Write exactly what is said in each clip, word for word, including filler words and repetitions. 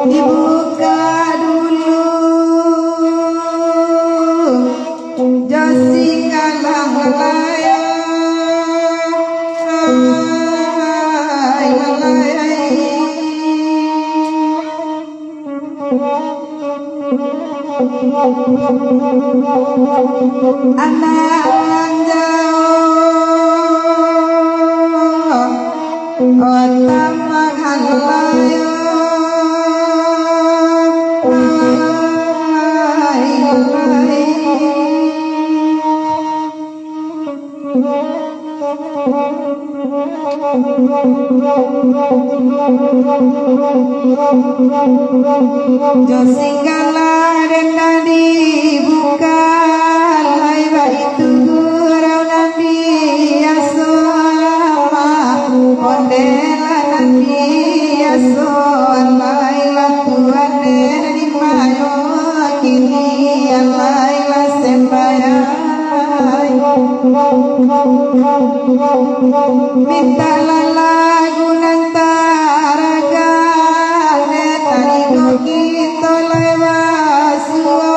Dibuka dulu jo singgalah lalai, lalai. Anak urang jauah, oh, tamangan layang. Jo singgalah den nan dibuka, lai baitu gurau nan biaso, mah onde lah nan biaso, lai lah tuan den di mayo, kini lai lah sembayang. Mintaklah lagu nan taragak, dek talingo kito lai basuo,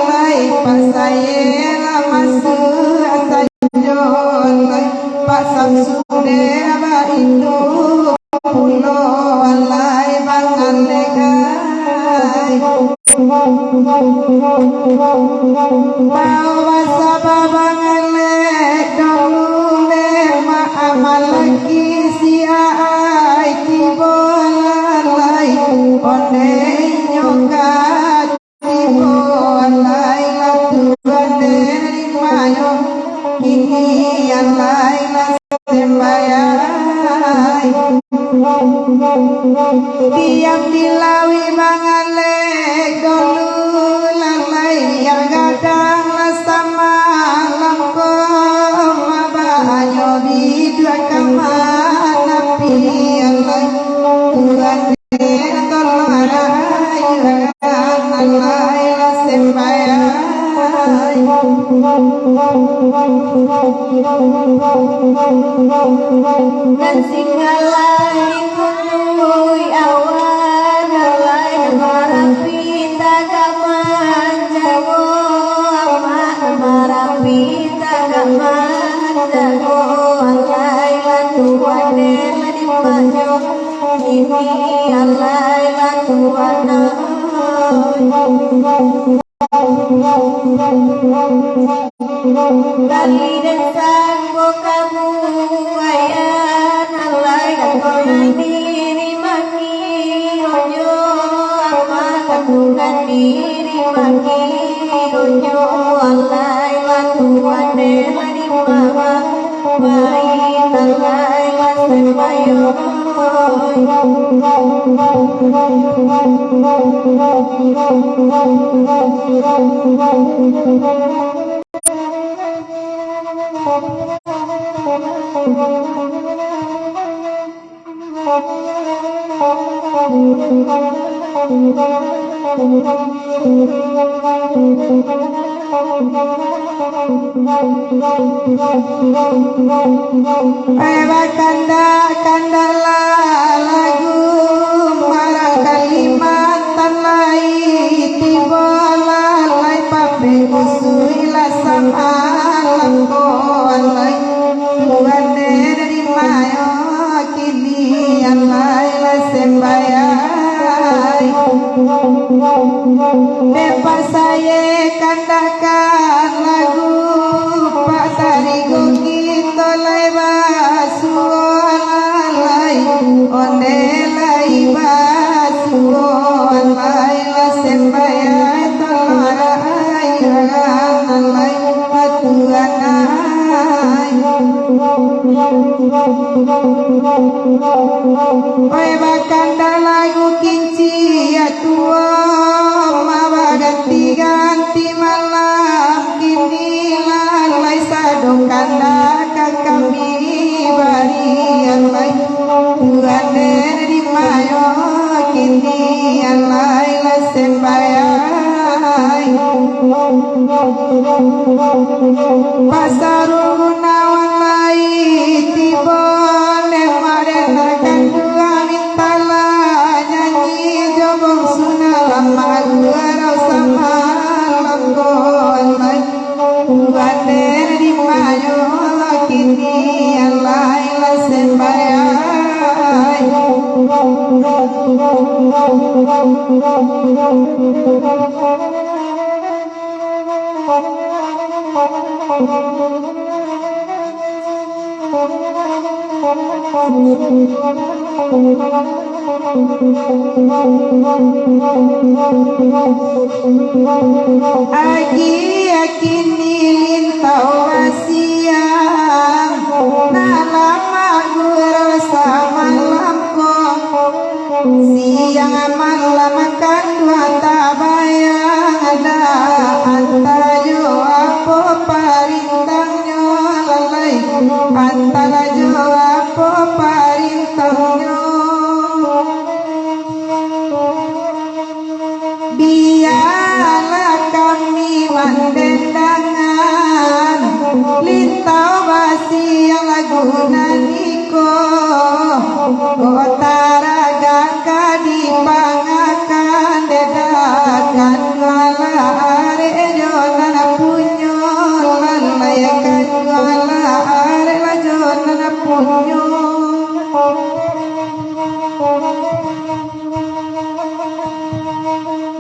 lai pasayelah masuak sajo, lai pasang sude baitu pulo, lai bangalegai. Bawa saba bangalek dulu, lemak amalaki si ai tibo lalai, onde inyo ka tibo lalai, lah tuan den di mayo, kini lalai lah sembayang. Diam di lauik bangalek dulu lalai, yang gadang lah samalam ko, mabahanyo biduak ka manapi lalai, tuan den tolong arai, lalai lah sembayang. Nan singgalah dikumpui awan, alai nan marapi tagak manjago, amak nan marapi tagak manjago, alai lah tuan den lah di mayo, kini alai lah tuan den. Kali den sangko kabuaian, alai kanduangan diri manggironyo, amak kanduangan diri manggironyo, alai lah tuan den lah di mama. Eh, bakandak-kandaklah lagu, barangkali mantan lai tibo, lalai pambek usui lah samalam ko, alai tuan den di mayo, kini alai lah sembayang. Dek pasaye kandakkan lagu, Pak Tarigo kito lai basuo lalai, onde lai Basuo lai lah sembahyang, talarai haram lai lah Tuhan ai. Oi, bakanda lagu kinciak tuo, mabaganti-ganti malam, kini lah lai sado kandak ka kami barian lai. Tuhan den dimayo kini alai lah sembahyang. Pasarungu nawan lai tibo, lemak den takan jua mintalah, nyanyi jo bongsu nan lamak gua rau sama langkon lai. Tuhan den dimayo kini alai lah sembahyang. Agiah kini lintau basiang, nan lamak gua rau samalam ko. Siang malam kanduang tabayang, dak antah jo apo parintangnyo lalai, antah jo apo parintangnyo. Bialah kami mandendangan lintau basiang lagu nan iko, kok taragak ka dipangakan, dedakan jualah arek jo nan punyo, lalaikan jualah arek lah jo nan punyo.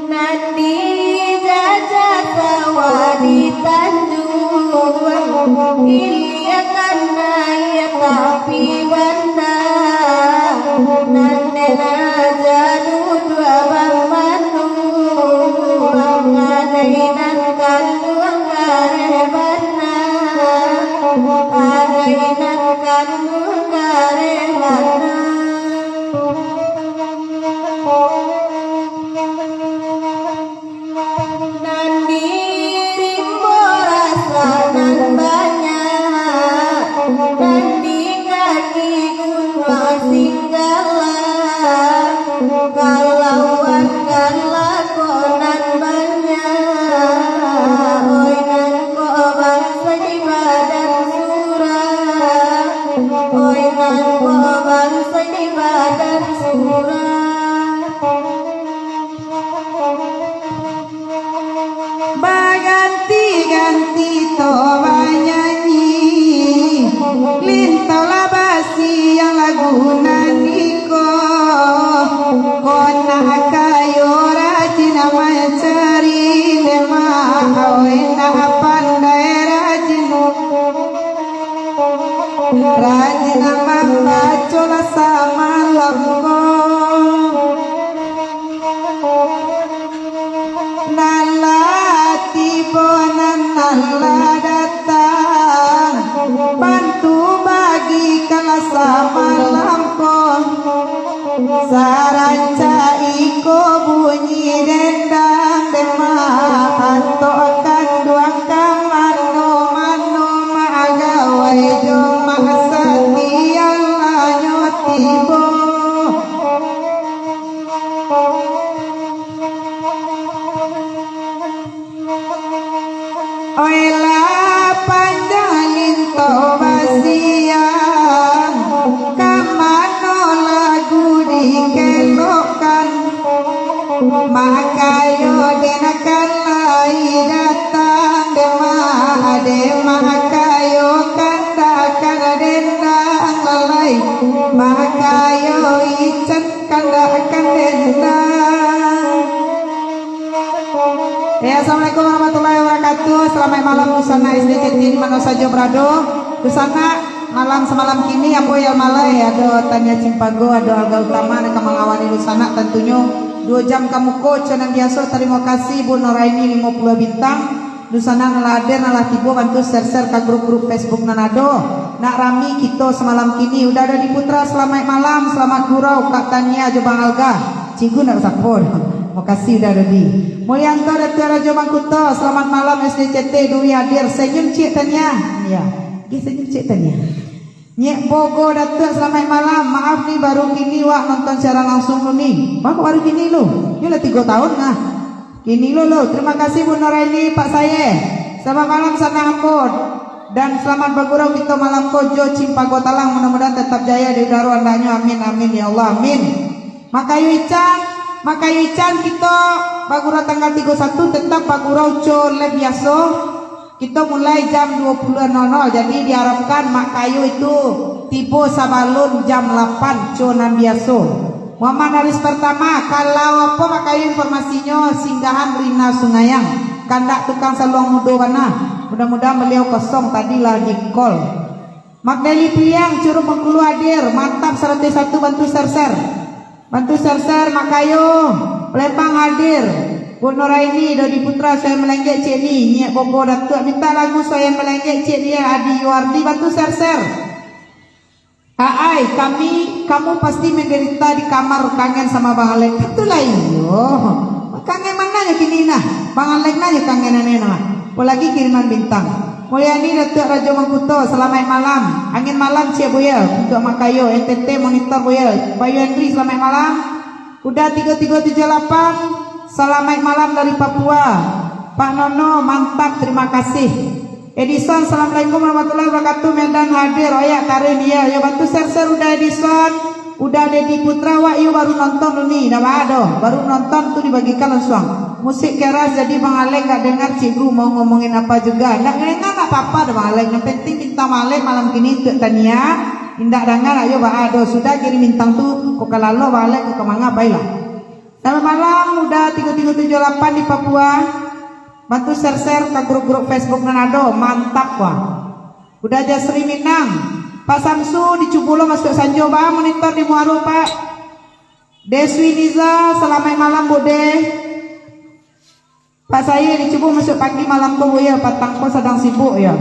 Nan dijajah sawah di Tanjuang, iliakan aia tapi bana. Nan den aja duduak bamanuang, adai nan kanduang kareh bana, adai nan kanduang kareh bana. Nan di rimbo rasa nan banyak, nan di kaki gunuang singgala, kalauan kalako nan banyak, oi nan ko bangsa di badan surang, oi nan ko bangsa di badan surang. Baganti-ganti to banyanyi, lintau lah basiang lagu nan iko. Ko nak kayo rajin mancari lemak, oi nak pandai rajin, rajin mambaco lah samalam ko. Nan lah tibo, nan, nan lah datang, bantu bagikanlah samalam ko. Sarancak iko bunyi dendang, demak antok kanduang ka mano-mano, magawai jo mak satiang lah nyo tibo. Oi lah panjang lintau basiang, ka mano lagu dikelokkan? Makayo den akan lai datang, demak, demak kayo kandakan dendang lalai, makayo ican kandakan dendang. Eh, assalamualaikum warahmatullahi wabarakatuh. Salamaik malam, dunsanak S D C Tin, mano sajo barado. Dunsanak, Malam samalam kini, ambo Yal Malai, ado Tania Cimpago, ado Alga Utama, nan ka mangawani dunsanak, tantunyo duo jam ka muko, co nan biaso. Tarimo kasih Bun Noraini limo puluah bintang, dunsanak nan lah hadir, nan lah tibo, bantu share-share ka grup-grup Facebook nan ado. Nak rami kito samalam kini. Uda Dodi Putra, salamaik malam, salamaik gurau, Kak Tania jo Bang Alga. Cikgu ndak sapo doh. Makasih Uda Dodi. Mulianto Datuak Rajo Mangkuto, salamaik malam S D C T, Dwi hadir. Senyum ciek Tania. Iyo. Gi senyum ciek Tania. Nyek Bogo Datuak, salamaik malam. Maaf ni, baru kini wak nonton siaran langsung lu ni. Wak baru kini lu? Yo lah tigo tahun lah. Kini lu, lu. Terima kasih Bun Noraini, Pak Saye. Salamaik malam sanak ambo. Dan salamaik bagurau kito malam ko jo Cimpago Talang. Mudah-mudahan tetap jaya di udaro andaknyo. Amin, amin, ya Allah, amin. Mak Kayo Ican, Mak Kayo Ican kito bagurau tanggal tigo satu tetap bagurau co live biaso. Kito mulai jam duo puluah nol nol, jadi diharapkan Mak Kayo itu tibo sabalun jam lapan co nan biaso. Muhammad Haris Pertama, kalau apo Mak Kayo informasinyo, singgahan Rina Sungayang, kandak tukang saluang mudo bana. Mudah-mudahan baliau kosong, tadi lah di call. Mak Deli Piliang, Curug Bengkulu hadir, mantap, saratuih satu, bantu share-share. Bantu share-share, Mak Kayo, Palembang hadir. Bu Nuraini, Dodi Putra, Suayan Malenggek, Cik Ni, Nyiak Bobo Datuak, minta lagu Suayan Malenggek, Cik Ni, Adi Yuardi, bantu share-share. Aai, kami, kamu pasti menderita di kamar, kangen sama Bang Alek. Itulah iyo. Kangen mananyo kini nah? Bang Alek nah yo kangen aneh nah. Apolagi kiriman bintang. Mulyani Datuak Rajo Mangkuto, salamaik malam. Angin malam ciek Buya, untuak Mak Kayo, N T T monitor Buya. Bayu Henry, salamaik malam. Uda tigo tigo tujuah lapan, salamaik malam dari Papua. Pak Nono, mantap, terima kasih. Edison, assalamualaikum warahmatullahi wabarakatuh. Medan hadir, oyak tarin, iyo, yo bantu share-share Uda Edison. Uda Dedi Putra, wak iyo baru nonton tu ni, dah baa doh, baru nonton tu dibagikan lansuang. Musik keras, jadi Bang Alek nggak dengar Cikgu mau ngomongin apa juga. Nggak dengar, nggak apa-apa doh Bang Alek. Yang penting bintang Bang Alek malam kini untuak Tania. Indak dangar, ayo baa doh. Sudah kirim bintang tu, kok ka lalok Bang Alek, kok ka manga, bailah. Selamat malam, Uda tigo tigo tujuah lapan di Papua. Bantu share-share ka grup-grup Facebook nan ado. Mantap, wah. Uda Jasri Minang. Pak Samsu, dicubo lo masuak sanjo, baa monitor di Muaro, Pak. Deswi Niza, salamaik malam, Buk De. Pak Saye, dicubo masuak pagi malam ko, Buya, patang ko sadang sibuk, yo.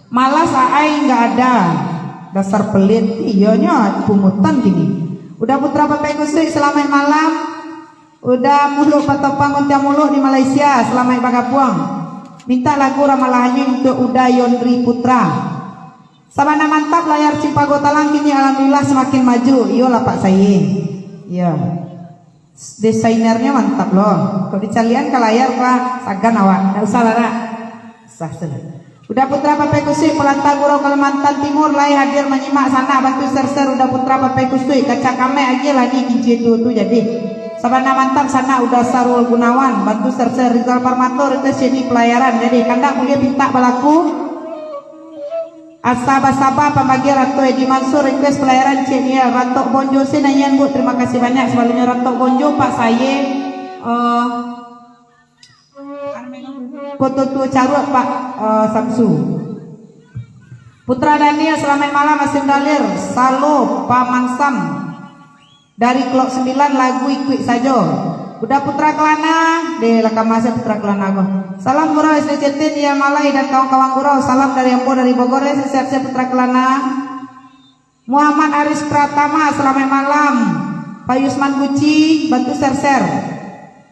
Malas, Aai nggak ada. Dasar pelit, iyonyo pungutan kini. Uda Putra Papai Kusuik, salamaik malam. Uda Muluk Patopang Kuntiang Muluk di Malaysia, salamaik bagabuang. Minta lagu Ramalah Anyo untuak Uda Yondri Putra. Sabana mantap, layar Cimpago Talang kini alhamdulillah samakin maju. Iyolah Pak Saye. Iyo. Desainernyo mantap lo. Kok dicaliakan ka layar, Pak, sagan awak. Ndak usah lah, nak. Sah sudah. Uda Putra Papai Kusuik, Palanta Gurau Kalimantan Timur, lai hadir manyimak sanak, bantu share-share Uda Putra Papai Kusuik. Kaca kamek agiah lah ni kincia tu, tu jadi. Sabana mantap sanak Uda Sarul Gunawan, bantu share-share Rizal Parmato, request jadi pelayaran. Jadi, kandak buliah pintak balaku. Asa basaba pambagian Rato Edi Mansur, request pelayaran Cik Nia, Ratok Bonjo Senayan, Bu. Terima kasih banyak. Sabalumnyo Ratok Bonjo, Pak Saye, eh, Koto Tuo Caruak, Pak, eh, Samsu. Putra Daniel, salamaik malam, Asim Dalir, Salo, Pamansam. Dari Klok Sembilan, lagu Ikuik Sajo. Uda Putra Kelana, deh, lah ka masa Putra Kelana ko. Salam gurau S D C T, Nia Malai dan kawan-kawan gurau. Salam dari ambo dari Bogor, ya, sehat-sehat Putra Kelana. Muhammad Aris Pratama, salamaik malam. Pak Yusman Guci, bantu share-share.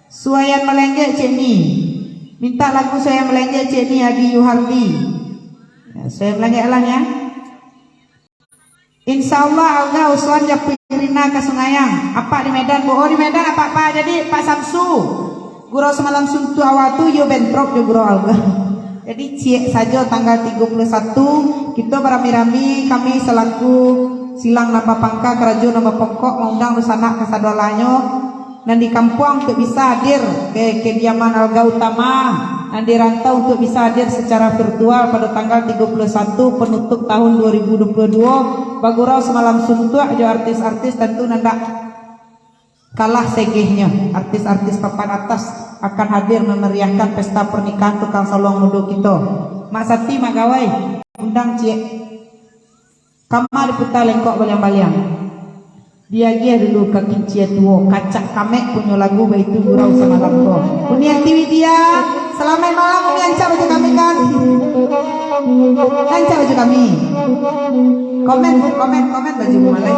Suayan Malenggek, Cik Ni. Minta lagu Suayan Malenggek, Cik Ni, Adi Yuhardi. Ya, Suayan Malenggek lah, ya. Insya Allah, Alga usuan Japri Rina ka Sungayang. Apak di Medan, Bu. Oh, di Medan, apak-apak. Jadi, Pak Samsu, gurau samalam suntuak awak tu, yo bentrok jo gurau Alga. Jadi, ciek sajo tanggal tigo puluah satu, kito barami-rami, kami salaku silang nan bapangka, karajo nan bapokok, maundang dunsanak kasadoalahnyo, nan di kampuang tu bisa hadir ka kediaman Alga Utama, nan di rantau tu bisa hadir secara virtual pado tanggal tigo puluah satu penutup tahun dua ribu dua puluh dua, bagurau samalam suntuak jo artis-artis tantu nan dak kalah segehnyo. Artis-artis papan atas akan hadir memeriahkan pesta pernikahan tukang saluang mudo kito. Mak Sati, Mak Gawai, undang ciek. Kama diputa lengkok baliang-baliang. Diagiah dulu ka kincia tuo, kacak kamek punyo lagu baitu gurau samalam ko. Unianti Widya, salamaik malam, Uni, ancak baju kami kan? Ancak baju kami. Komen, komen, komen baju malai.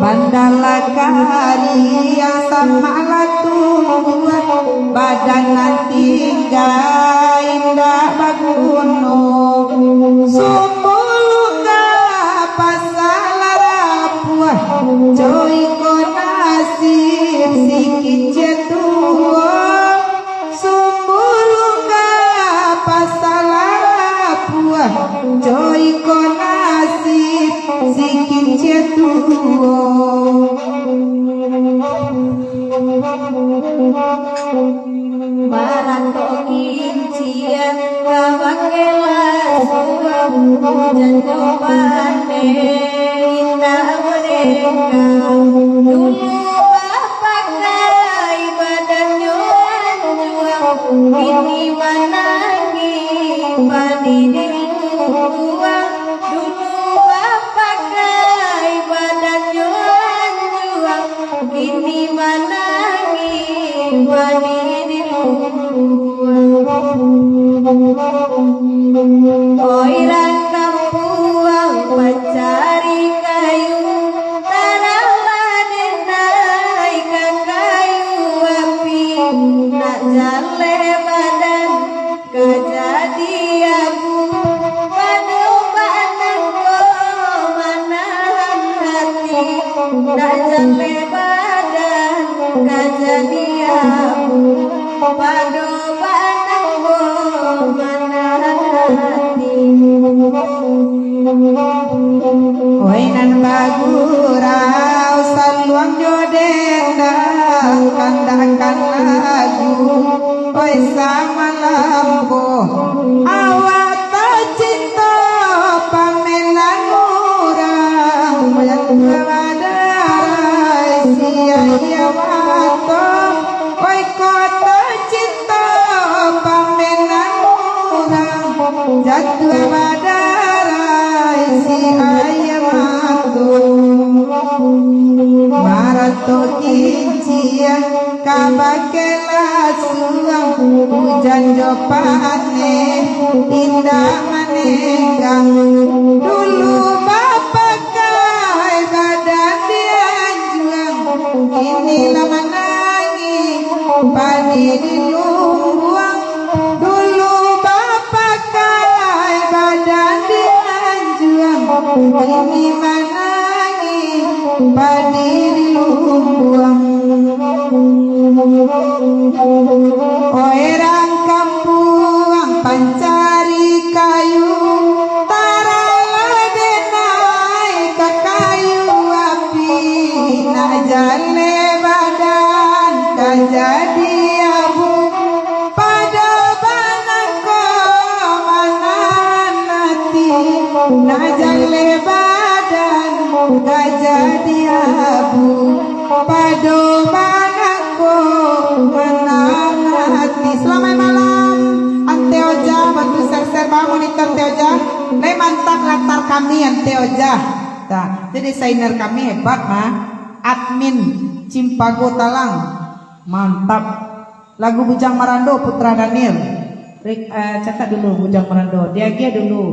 Banda lah kariang, samak lah tuo, badan nan tingga indak baguno. Sumbu lungga pasa lah rapuah, co iko nasib si kincia tuo. Sumbu lungga pasa lah rapuah, co iko nasib si kincia tuo. Maratok kincia ka bakeh lah suang, hujan jo paneh indak badenggang. Dulu bapakai badannyo anjuang, kini manangih padi di lubuang. Dulu bapakai badannyo anjuang, kini manangih padi di lubuang. Oi rang kampuang pancari kayu, tarang lah denai ka kayu api, nak jaleh badan ka jadi abu. Pado bana ko manahan hati, nak jaleh badan ka jadi abu. Pado bana ko manahan hati. Oi nan bagurau saluang jo dendang, kandakan lagu, oi samalam ko. Awak tacinto pamenan urang, manyatua badarai si aia mato. Oi ko tacinto pamenan urang, jatuah badarai si aia mato. Maratok kincia ka bakeh lah suang, hujan jo paneh indak manenggang. Dulu bapakai badan di anjuang, kini lah manangih padi di lumbuang. Dulu bapakai badan di anjuang, kini manangih padi di lumbuang. Oi rang kampuang pancari kayu, tarang lah denai ka kayu api, nak jaleh badan ka jadi abu. Pado bana ko manahan ati, nak jaleh badan ka jadi abu. Pado bana ko manahan ati. Salamaik malam, Ante Oja, bantu share-share, ba monitor Ante Oja. Lai mantap latar kami, Ante Oja. Tah, itu desainer kami hebat, mah. Admin Cimpago Talang. Mantap. Lagu Bujang Marando, Putra Daniel. Rik-, eh, catat dulu Bujang Marando. Diagiah dulu.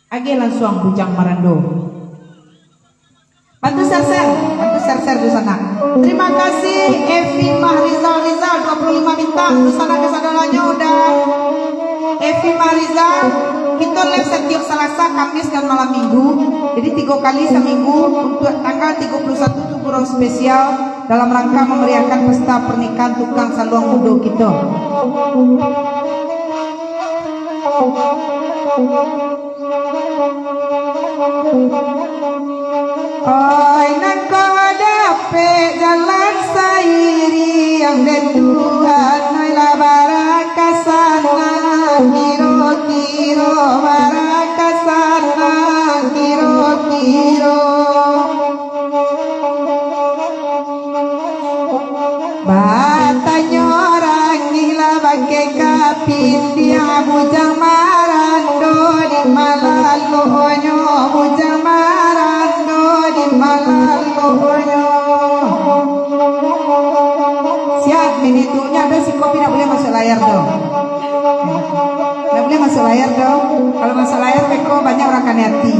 Agiah lansuang Bujang Marando. Bantu share-share. Bantu share-share di sana. Terima kasih Evi Mahrizal Rizal, dua puluh lima bintang. Di sana kesaudaraannya udah. Evi Mahrizal, kita live setiap Salasa, Kamis, dan malam Minggu. Jadi, tiga kali seminggu untuk tanggal tiga puluh satu tu gurau spesial dalam rangka memeriahkan pesta pernikahan tukang saluang mudo kita. Oi, nan ka dapek jalan sairiang dek Tuhan, oi lah bara ka sana, kiro-kiro bara ka sana, kiro-kiro. Batanyo urang, oi lah bakeh doh. Ndak buliah masuak layar doh. Kalau masuak layar, beko banyak urang kanai ati.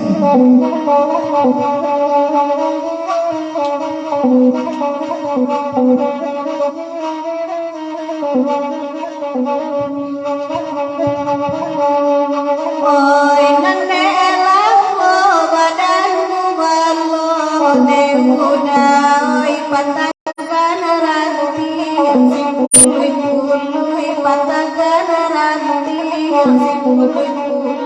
Oi, nan dek lamo badanmu balun, dek muda, oi, patahkan rantiang, sipuluih-puluih, patahkan rantiang, sipuluih-puluih.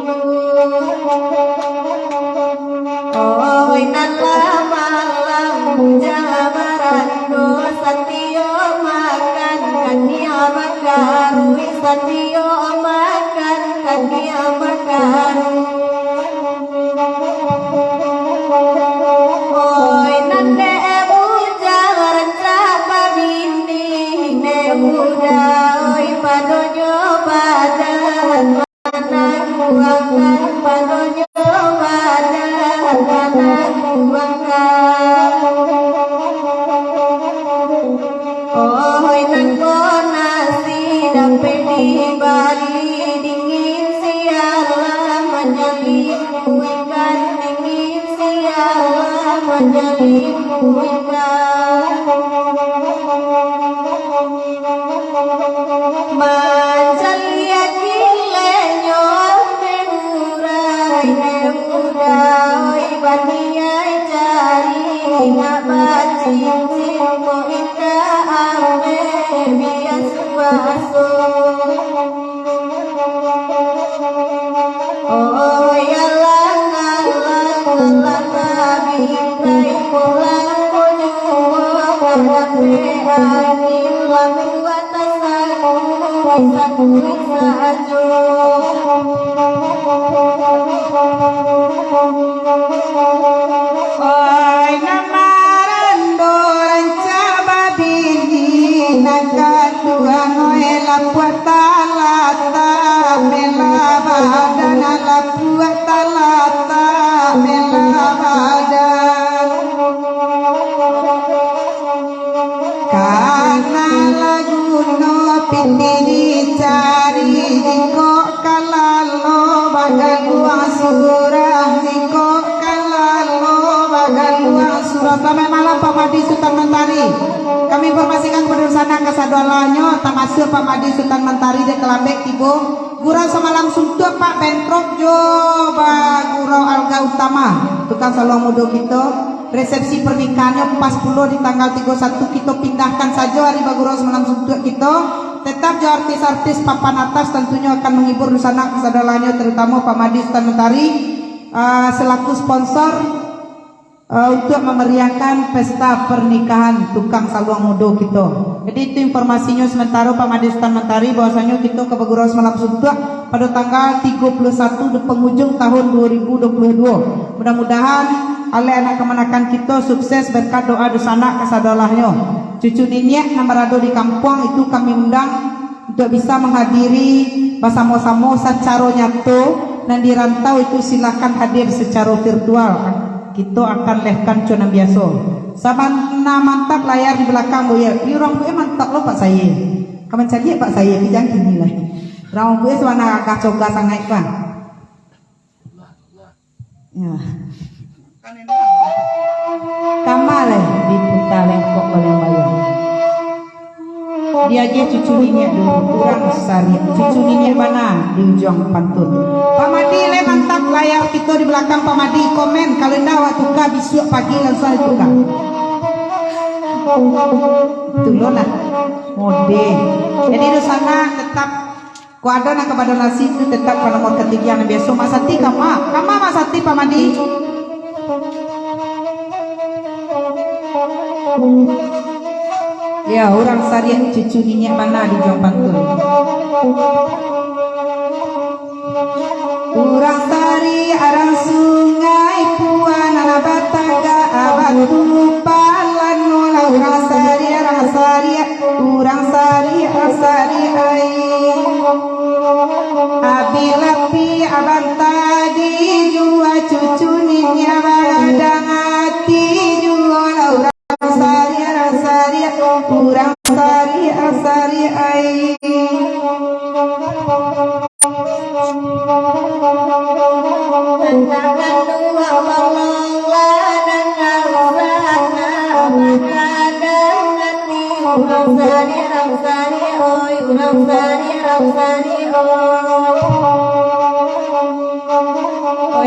Oi, nan lah malang bujang barando, satio makan kaniang bakaruih, satio makan kaniang bakaruih. Oi, nan dek bujang rancak babini, dek muda, oi, padonyo badan. Manangguangkan padonyo badan, manangguangkan. Oi, nan ko nasi dapek dibali, dingin sialah manyalimuikan, dingin sialah manyalimuikan. Mancaliak kilenyo ameh urai, ameh urai, baniai cari nak bacincin, ko indak ameh biaso-aso. Oi, alang-alang, alang tabingkai, pulang ko juo ka dapek angin, lambuak tasangguik-sangguik sajo. Oi, nan marando rancak babini, nan kaduo, oi, lapuak talatak, mela badan, lapuak talatak, mela badan. Kana laguno pitih dicari, jikok ka lalo bagaluang surang, jikok ka lalo bagaluang surang. Salamaik malam, Pak Madi Sutan Mantari. Kami informasikan kepada dunsanak kasadolahnyo, tamasuak Pak Madi Sutan Mantari, dek talambek tibo. Gurau samalam suntuak, Pak, bentrok jo bagurau Alga Utama, tukang saluang mudo kito. Resepsi pernikahannyo pas pulo di tanggal tigo satu, kito pindahkan sajo ari bagurau samalam suntuak kito. Tetap jo artis-artis papan atas tantunyo akan menghibur dunsanak kasadolahnyo, terutamo Pak Madi Sutan Mantari, ah, selaku sponsor, eh, untuk memeriahkan pesta pernikahan tukang saluang mudo kito. Jadi, itu informasinyo sementaro, Pak Madi Sutan Mantari, bahwasanyo kito ka bagurau samalam suntuak pado tanggal tigo puluah satu di penghujung tahun dua ribu dua puluh dua. Mudah-mudahan alek anak kamanakan kito sukses berkat doa dunsanak kasadolahnyo. Cucu niniak nan barado di kampuang itu kami undang untuk bisa menghadiri basamo-samo sacaro nyato, nan di rantau itu silakan hadir sacaro virtual. Kito akan live-kan co nan biaso. Sabana mantap layar di balakang, Buya. Ih, urang Buya mantap lo, Pak Saye. Ka mancaliak Pak Saye, tapi jan kini lai. Urang Buya sabana gagah coga sangaik, Pak. Ya. Kama lai diputa lengkok balayang-layang. Diagiah cucu niniak dulu, urang sariak. Cucu niniak bana di ujuang pantun. Pak Madi lai mantap layar kito di balakang, Pak Madi. Komen, kalau indak awak tuka bisuak pagi langsuang dituka. Tulun lah. Mode. Jadi, dunsanak tetap Kok ado nan ka badonasi tu, tetap ka nomor katigo nan biaso. Mak Sati kama? Kama Mak Sati, Pak Madi? Ya, urang sariak cucu niniak bana di Juang Pantun. Urang sariak, urang Sungai Puan, nan batagak batu palano lah. Urang sariak, urang sariak, Urang sariak, urang sariak ai. Abi lapiak banta dijua, cucu niniak bagadang ati juo lah. Urang sariak, urang sariak, urang sariak, urang sariak ai.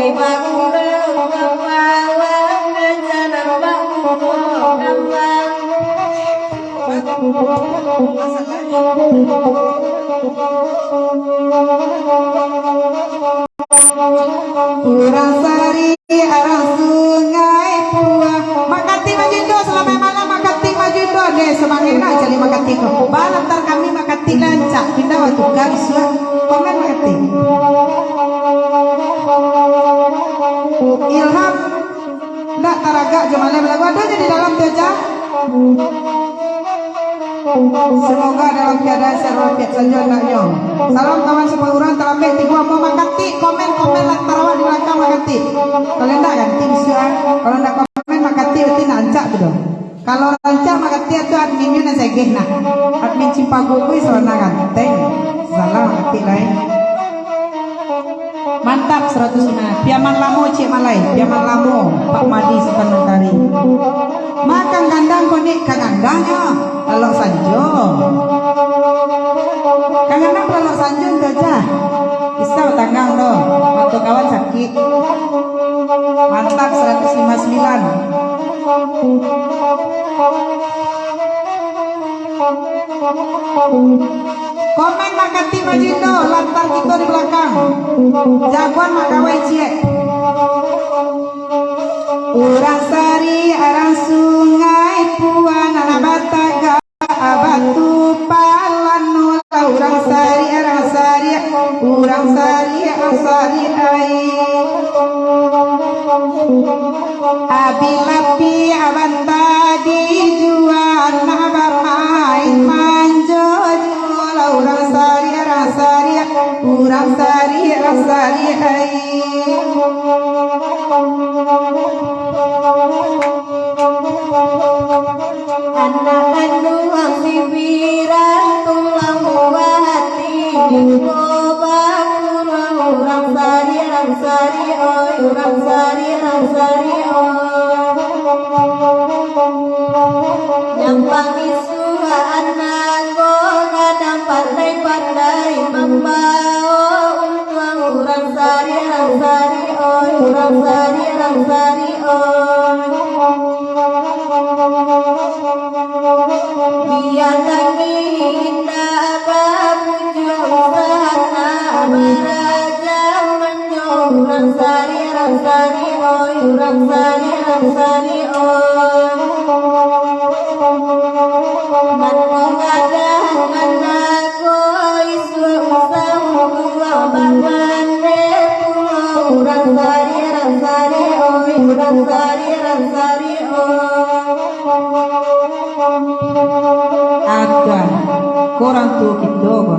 Bakurang kapalo, aja nampak muko kambang. Urang Sari, urang Sungai Puang. Makatik Majindo, salamaik malam, Makatik Majindo. Deh, samangaik lah cari Makatik ko. Ba, lantar kami Makatik lah rancak. Pindah waktu ka bisuak. Komen Makatik. Ilham, ndak taragak jo malai balagu. Ado nyo di dalam tu, Jah. Semoga dalam keadaan sehat walafiat sajo andaknyo. Salam kawan sapaurang, talambek tibo ambo Makatik, komen-komen lantar awak di balakang Makatik. Kalau ndak ganti bisuak, kalau ndak komen Makatik, berarti ndak rancak tu doh. Kalau rancak Makatik tu adminnyo nan segeh nah. Admin Cipago ko iso nah ganteng. Salam Makatik lai. Mantap, saratuih limo. Piaman lamo, Cik Malai. Piaman lamo, Pak Madi Sutan Mentari. Makan gandang konek ka gandang nyo. Lalok sanjo. Ka gandang lalok sanjo tu, Jah. Bisa batanggang tu. Mato kawan sakik. Mantap, saratuih limo sambilan. Komen Makatik Majindo, lantar kito di balakang. Jagoan mak kawai ciek. Urang Sari, urang Sungai Puang, anak batagak batu palano lah. Urang Sari, urang Sari, urang Sari, urang Sari ai. Abi lapi abang tadi jua, nak bamain manjo jua lah. Urang Sari, urang Sari, urang Sari, urang Sari ai. Anak kanduang si Birang, tulang buah hati, Urang Sari, urang Sari, oi, urang Sari, urang Sari, oi. Nyampang isuak anak ko, gadang pandai-pandai mambawo untuang. Urang Sari, urang Sari, oi, urang Sari, urang Sari, oi. Bia tangi indak bapujuang, usah nak baraja manjo. Urang Sari, urang Sari, oi, urang Sari, urang Sari, oi. Mano gadang anak ko, isuak usah untuang, bapandai pulo. Urang Sari, urang Sari, oi, urang Sari, urang Sari, oi. Akan kurang tu kito ko.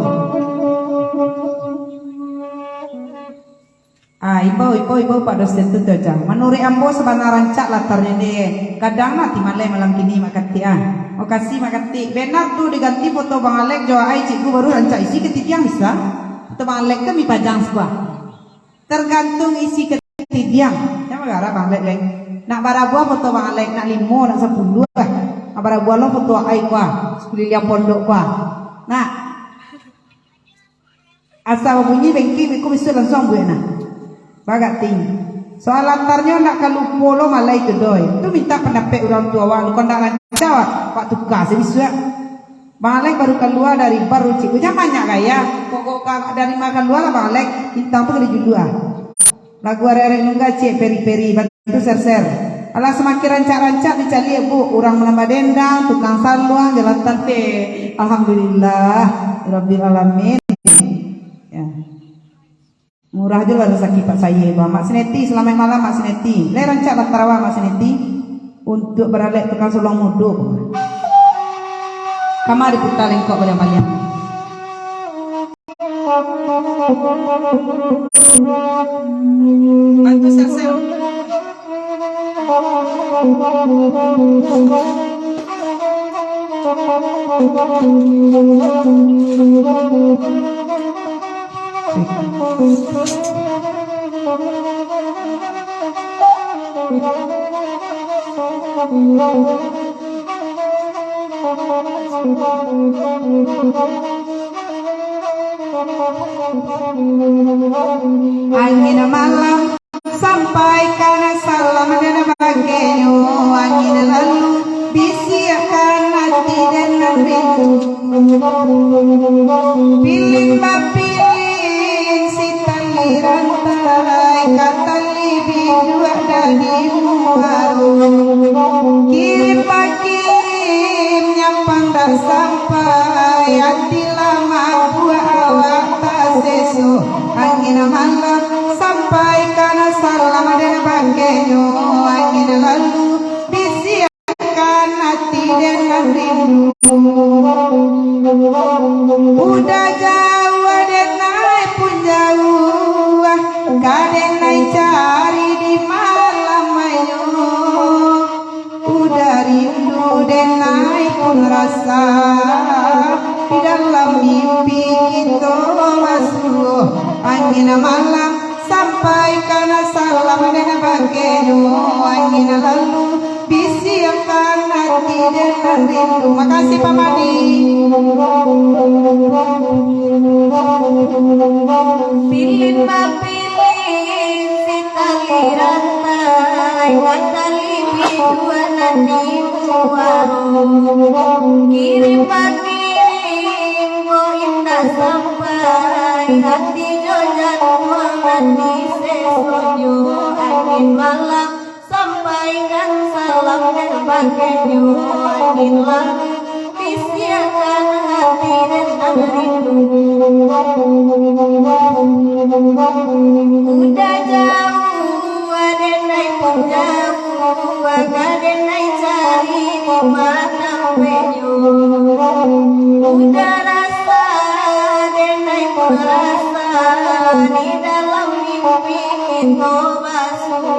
Ah, imbau, imbau, imbau Pak Dosen tu, tu, Jah. Manuruik ambo sabana rancak latarnyo deh. Gadang lah ti malai malam kini, Mak Katik, ah. Makasih, Mak Katik. Benar tu diganti foto Bang Alek jo ai, cikgu, baru rancak isi katidiang bisa. Foto Bang Alek tu mi pajang sabuah. Tergantung isi katidiang. Jan bagarah Bang Alek, leh. Nak barabuah foto Bang Alek, nak limo, nak sapuluah lah. Nak barabuah lo foto ai ko ah, sakuliliang pondok ko ah. Nah, asa babunyi bengkek, beko bisuak langsuang buek nah. Bagak ting. Soal latarnyo ndak ka lupo lo malai tu doi. Tu mintak pandapek urang tuo awak, kok ndak rancak awak, awak tuka se bisuak. Bang Alek baru kalua dari bar, Rucik. Jan banyak gaya. Pokok ka-, dari ma kalua lah Bang Alek, bintang tu ka dijulua. Lagu arek-arek nungga ciek peri-peri. Itu ser-ser. Alah, samakin rancak-rancak dicaliak, Bu. Urang manambah dendang, tukang saluang, jalan tante. Alhamdulillah, Rabbil Alamin. Ya. Murah jo lah rasaki Pak Saye, Bang. Mak Sineti, salamaik malam, Mak Sineti. Lai rancak lah tarawah, Mak Sineti. Untuak baralek tukang saluang mudo. Kama diputa lengkok baliang-baliang. Bantu sel-sel. Angin malam Rantai ka talibiah juo dari muaro. Kirim pakirim nyampang dak sampai, ati lah mabuak awak taseso. Angin malam sampaikan salam den bakenyo, angin lalu bisiakan ati den nan rindu. Udah jauah den ai pun jauah, ka den ai cari di malam ayo. Udah rindu den ai pun rasa, di dalam mimpi kito basuo. Angin malam sampaikan salam den bakenyo, angin lalu bisiakan ati den nan rindu. Makasih, Pak Madi. Pilih bapilih si tali rantai, ka talibiah juo nan di muaro. Kirim pakirim ko indak sampai, ati jo jatuah nan di sesonyo. Angin malam sampaikan salam den bakenyo, angin lalu bisiakan ati den nan rindu. Udah jauah den ai pun jauah, ka den ai cari di malam ayo. Udah rasa den ai pun rasa, di dalam mimpi kito basuo.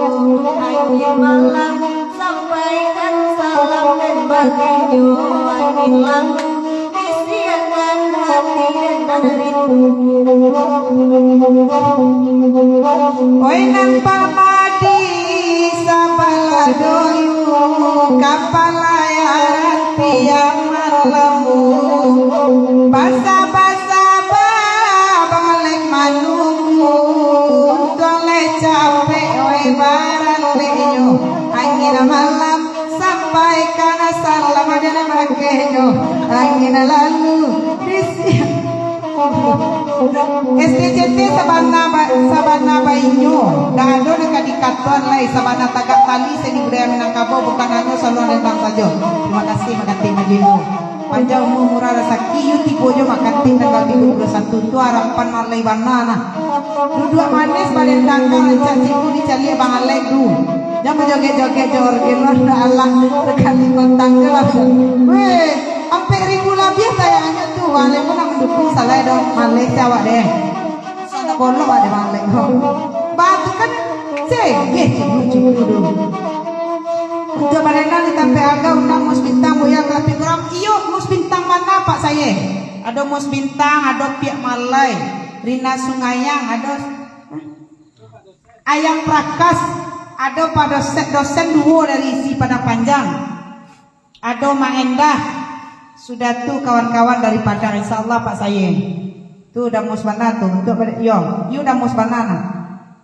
Angin malam sampaikan salam den bakenyo, angin lalu bisiakan ati den nan rindu. Oi nan Pak Madi sabalah dulu, kapalayaran pian malambung. Basa-basa Bang Alek manunggu, untuang lai capek, oi, baraleknyo. Angin malam sampaikan salam den bakenyo, angin lalu bisi-, S D C T sabana ba-, sabana bainyo, dah ado nan ka dikatoan lai, sabana tagak tali seni budaya Minangkabau, bukan hanyo saluang dendang sajo. Terima kasih, Maganti Majimbo. Panjang umua, murah rasaki, iyo tibo jo makan ti tanggal tigo puluah satu tu, harapan malai bana nah. Duduak manis badan tangga, rancak tibo dicaliak Bang Alek tu. Jan bajoget-joget jo orgen lah, dah alah, sakali batangga lah. Weh, ampek ribu labiah tayangnyo tu, Bang Alek pun nak mandukuang, salah dah, malai si awak deh. Sandak bolok ado Bang Alek ko. Batu kan cegeh cunggu-cunggu dulu. Untuak barenang di tampek agak, undang Mus Bintang, Buya Kelapik Geram. Iyo, Mus Bintang bana, Pak Saye? Ado Mus Bintang, ado Piak Malai, Rina Sungayang, ado Ayang Prakas, ado Pak Dosen, dosen duo dari isi Padang Panjang. Ado Mak Endah, sudah tu kawan-kawan dari Padang, insya Allah Pak Saye. Tu udah mus bana tu, untuak baliak, iyo, iyo udah mus bana nah.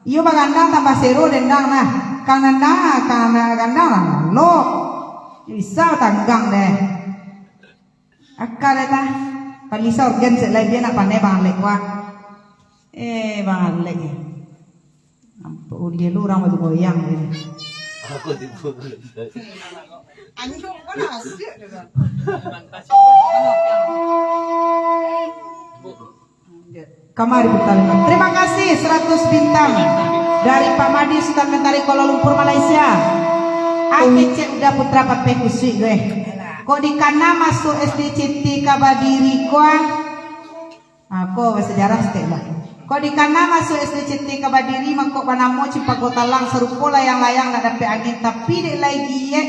Iyo bagandang tambah sero dendang nah. Kang nanda, kang nanda gandang lah, lok. Bisa tanggang deh. Aka deh tah. Palisa orgen sek lai, bia nak pandai Bang Alek wak. Eh, Bang Alek. Nampak uliah lu urang batu goyang je. Aku tipu. Anjing pun asyik dia. Kamari putar. Terima kasih seratus bintang dari Pak Madi, Sutan Mentari, Kuala Lumpur, Malaysia. Akecek udah putra papeh kusik gue. Kok dikana masuk S D C T ka badiri kua? Ah, ko basajarah saketek lah. Kok dikana masuk S D C T ka badiri, mangkok banamo Cipago Talang, sarupo layang-layang nak dapek angin, tapi dek lai giek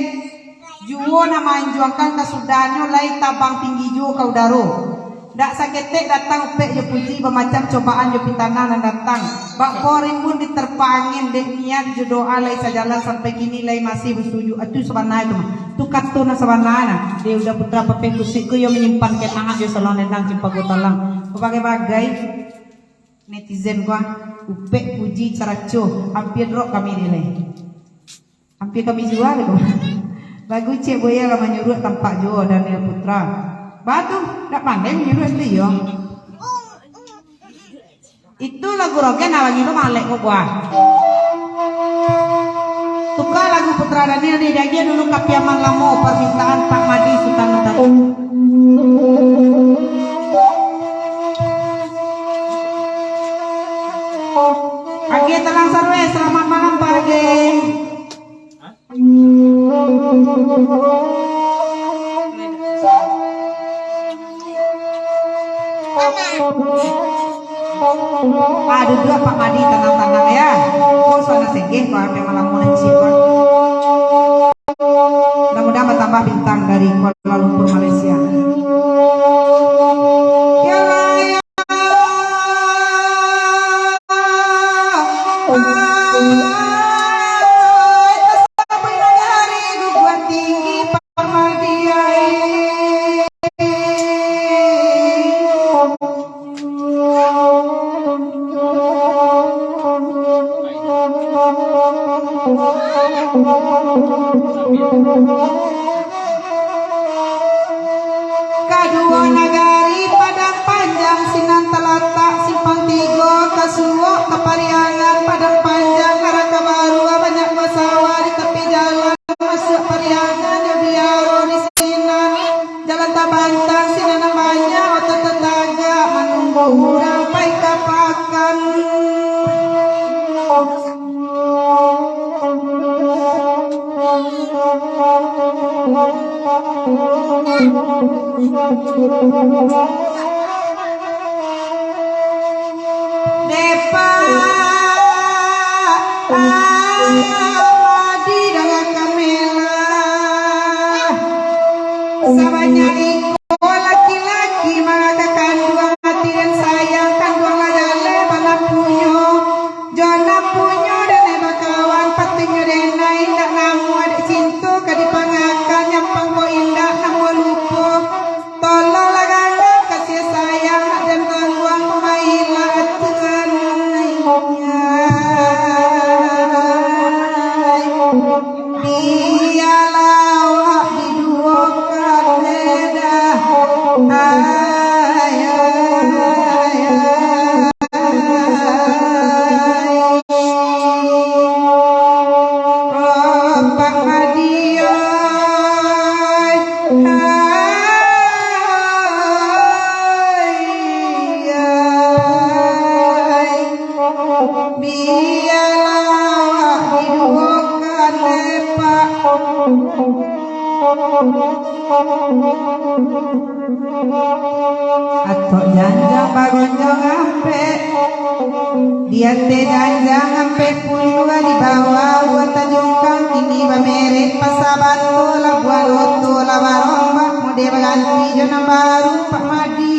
juo nak maanjuangkan, kasudahannyo lai tabang tinggi juo ka udaro. Dak saketek datang upek jo puji, bamacam cobaan jo pitana nan datang. Bak pohon rimbun diterpa angin, dek niat jo doa lai sajalan, sampai kini lai masih basujud. Atu sabana itu mah. Tu kato nan sabana nah. Dia udah putra papeh kusik ku, iyo manyimpan kenangan jo saluang dendang Cipago Talang. Babagai-bagai netizen ko, upek puji caraco, ampia drop kami ni lai. Ampia kami jua ko. Lagu Cek Boya lah manyuruak tampak juo Daniel Putra. Batu, dak pandai manyuruak tu iyo. Itu lagu rogen, nah, lagu tu malek kok buah. Tuka lagu Putra Daniel ni, diagiah dulu ka Piaman Lamo, permintaan Pak Madi Sutan Mataru. Age Talang Sarwe, selamat malam, Pak Age. Ah, duduak Pak Madi, tanang-tanang ya. Oh, suara senggeh, kok sampai malam mau nancik, kok. Mudah-mudahan bertambah bintang dari Kuala Lumpur, Malaysia. Ya Allah, ya Allah. Ai, tasabuik nagari guguah tinggi, Pak Madi ai. Kaduo nagari Padang Panjang, sinan talatak Simpang Tigo, ka suok ka Pariangan, Padang Panjang, Araka Baru, banyak basawah di tapi jalan, masuak Pariangan, yo biaro di sinan. Jalan tabantang, sinan nan banyak, oto tatagak, manunggu urang pai ka pakan. Depak, ah, Madi danga kamelah. Sabanyak iko laki-laki mangaka kanduang ati dan sayang, kanduang lah jaleh bana punyo. Jo nan punyo denai bakawan, patinyo denai indak namuah, dek cinto ka dipangakan, nyampang ko indak namuah lupo. Tolonglah ganggam kasih sayang, nak den tangguang pamailah aturan. Bialah awak diduokan lidah. Ai, ai, ai, ai. Oh, Pak Madi, ai. Ai, ai. Bialah awak diduokan lepak. Atok janjang bagonjong ampek, di ateh janjang ampek puluah, di bawah buah tajungkang, kini bamerek pasa bato, labuah loto lah barombak, mode baganti jo nan baru, Pak Madi.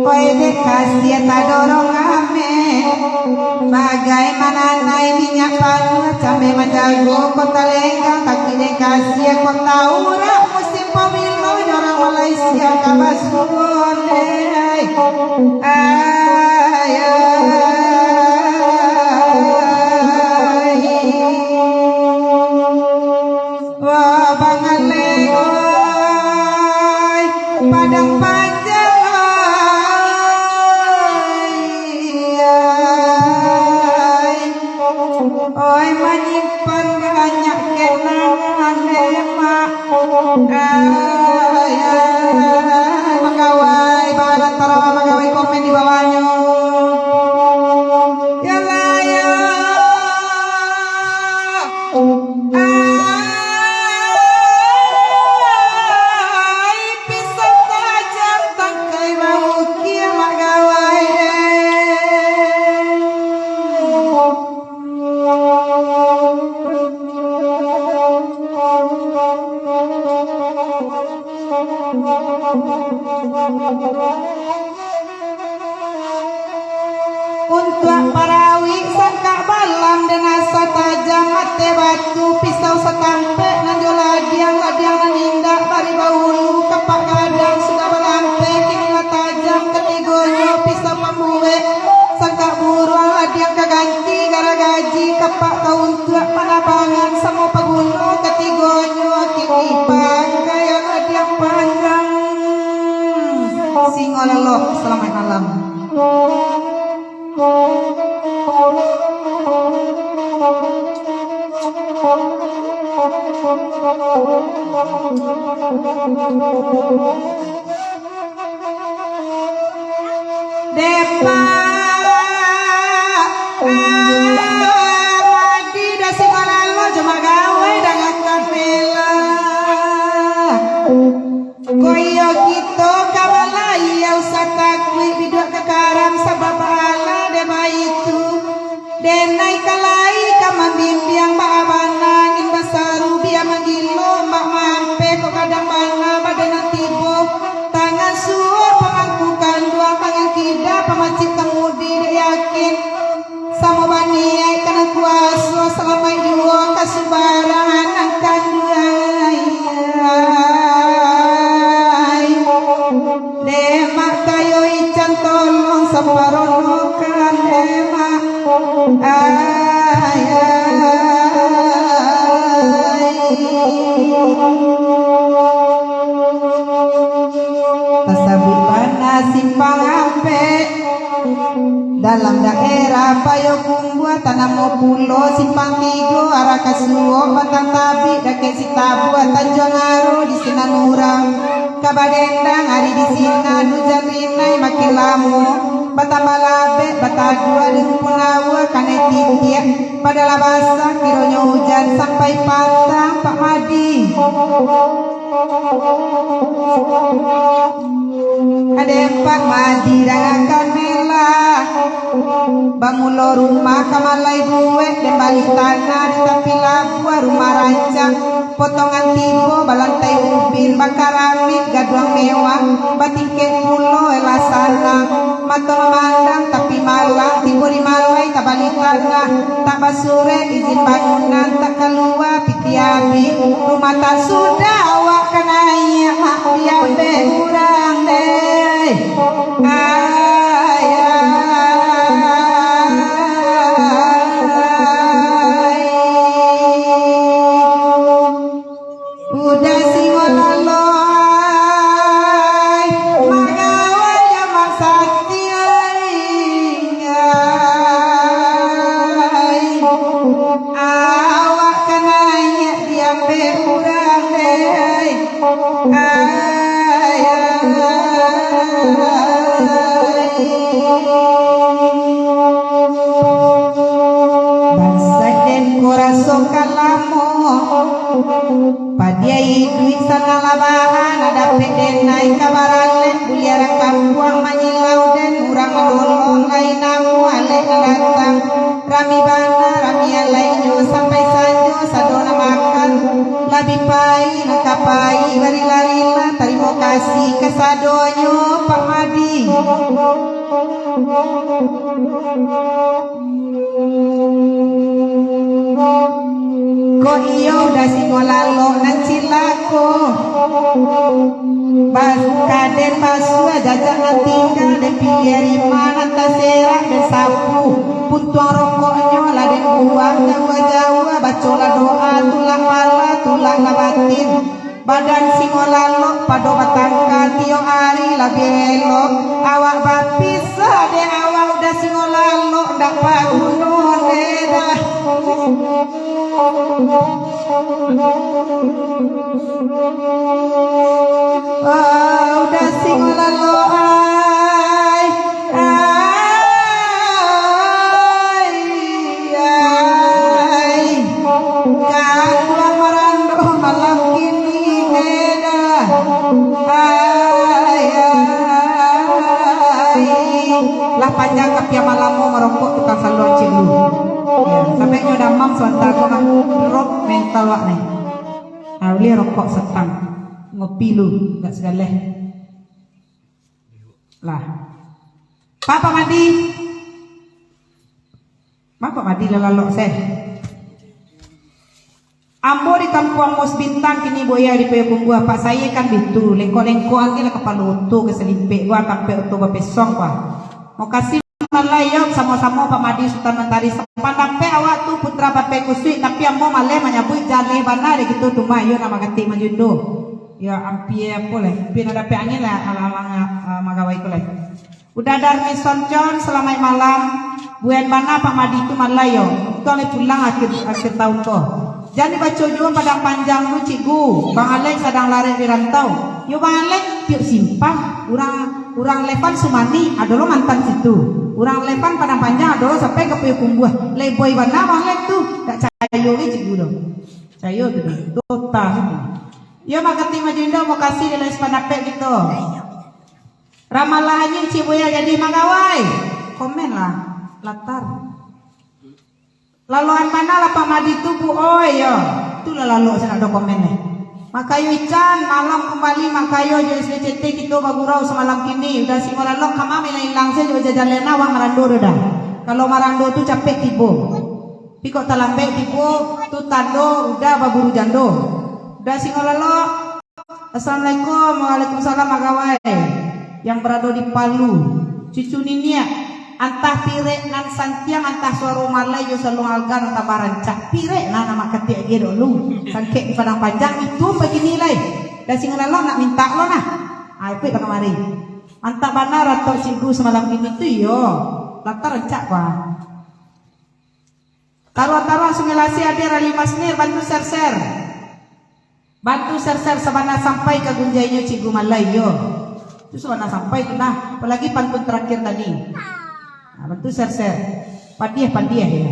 Oi dek kasiah tadorong ameh, bagai mananai minyak panuah, cambe manjago kota lenggang, kaki dek kasiah kota urak, musim pamilo jo urang Malaysia ka basuo deh. Ai, ai, ai. Wah, bangaleh, oi, Padang Panjang, oi, oi, manyimpan banyak kenangan, lemak, ai, ai, magawai, barat tarawa magawai, komen di bawahnyo. Yalah, ya. Ai, pisau tajam tangkai maukia mak gawai. Untuak parawik sangkak balam, den asa tajam ateh batu, pisau satampek nan jo ladiang, ladiang nan indak bari baulu, kapak gadang sudah balampeh, kini lah tajam katigonyo, pisau pambuek sangkak buruang, ladiang ka ganti garagaji, kapak ka untuak panabangan, samo paguno katigonyo, kini pakai ladiang panjang. malam. Depak, ah, Madi dasi malalo jo magawai dangakan melah. Koyo kito ka balayia usah takuik biduak ka karam sabab baalah dek baitu. Denai ka lai ka mambimbiang baa bana angin basaru bia manggilo mak mampeh kok gadang bana badan nan tibo. Tangan suok pamangku kanduang, tangan kida pamacik kamudi dek yakin. Samo baniaik ka nan kuaso, salamaik juo ka subarang anak kanduang. Demak kayo ican tolong saparonokan demak. Ai, ai. Tasabuik bana simpang ampek. Dalam daerah Payokumbuah tanamo pulo simpang tigo, arah ka Suok, Batang Tabik, dakek Sitabua, Tanjuang Aro, di sinan urang ka badendang, ari di sinan ujan rinai makin lamo, batambah labek, batadua di rumpun aua, kanai titiak, padalah basah, kironyo ujan sampai patang, Pak Madi. Ade empat mandi dangakan melah. Bamulo rumah ka malai buek, den bali tanah di tapi labuah rumah rancak. Potongan tigo balantai ubin, bakaramik gaduang mewah, batingkek pulo elah sanang. Mato mamandang tapi malang, tibo di malai tabali tanah, tak basurek izin bangunan, tak kalua piti abih, rumah tak sudah awak ka naiak, mak diambek urang deh. Ai, ai, ai. Udah singo lalok ai, magawai amak sati ai, ai. Awak ka naiak diambek urang deh, ai, ai. Bansaik den ko raso ka lamo. Padiai iduik sanang labahan, dapek denai ka baralek, buliaran kampuang manyilau den, urang manolong lai namo alek nan datang. Rami bana, rami alainyo, sampai sanjo sado nan makan. Labiah pai nan ka pai, barila-rila, tarimo kasih kasadonyo, Pak Madi. Kok iyo udah singo lalok nan cilako. Bas-, kaden basuah jajak nan tingga, den piliah rima nan taserak den sapu. Puntuang rokoknyo lah den buang jauah-jauah, bacolah doa tulak malah, tulak lah batin. Badan singo lalok pado batangka tiok ari labiah elok. Awak bapisah dek awak udah singo lalok ndak paguno dek dah. Ah, udah singo lalok ai. Ai, ai. Kaduang marando malam kini beda. Ai, ai. Lah panjang tapi amat lamo marokok tukang saluang cik lu. Ya, sampai nyo damam sabanta ko mah. Drop mental wak ni. Ah, ulih rokok satang. Ngopi lu, gak sagaleh. Lah. Pak, Pak Madi. Bapak Madi lah lalok seh. Ambo di Kampuang Mus Bintang, kini buya di Payakumbuah, Pak, sayo kan bitu. Lengkok-lengkok angin lah kapalo oto ka salimpek gua, tampek oto bapesong gua. Mokasih malai yo, samo-samo Pak Madi Sutan Mantari. Sapandapek awak tu putra Papai Kusuik, tapi ambo maleh manyabuik jaleh bana dek gitu tu mah, iyo nama katik majundo. Yo, ampia apo lai, ampia nak dapek angin lah, alang-alang, ah, magawai ko lai. Uda Darmi Soncon, salamaik malam. Buan bana Pak Madi tu malai yo. Untuang lai pulang akhir, akhir tahun ko. Jan dibaco juo Padang Panjang tu, Cikgu. Bang Alek sadang larek di rantau. Yo Bang Alek, tiok simpang. Urang, urang Levan Sumani, ado lo mantan situ. Urang Levan Padang Panjang, ado lo sampai ka Payakumbuah. Leboi bana Bang Alek tu. Dak cayo lai Cikgu tu. Cayo tu doh. Dota situ. Yo, Mak Kati Majundo, mokasih di lai sapandapat kito. Ramalah anjing Cik Buya jadi magawai. Komen lah. Latar. Laloan bana lah Pak Madi tu, Bu, oi, yo. Tu lah lalok, sa nak do komen, eh. Makayo Ican, malam kumbali Makayo jo S D C T kito bagurau samalam kini. Uda Singo Lalok, kama ilang-ilang se jo jajalena, wak marando do dah. Kalau marando tu capek tibo. Tapi kok talambek tibo, tu tando Uda baburu jando. Uda Singo Lalok. Assalamualaikum. Waalaikumsalam, Agawai yang barado di Palu. Cucu niniak, antah pirek nan santiang, antah suaro malai jo saluang alga nan tambah rancak. Pirek nan amak katiak agi dulu. Sangkek di Padang Panjang, itu bagini lai. Uda Singo Lalok nak mintak lo nah. Ah, ikuik lah kamari. Mantap bana ratok Cikgu samalam kini tu, iyo. Latar rancak, bah. Taruah-taruah Sungai Lasih, Adir Ali Masnir, bantu share-share. Bantu share-share sabana sampai ka gunjainyo Cikgu Malai, yo. Tu sabana sampai tu nah, apalagi pantun terakhir tadi. Nah, bantu share-share. Padiah-padiah, yo.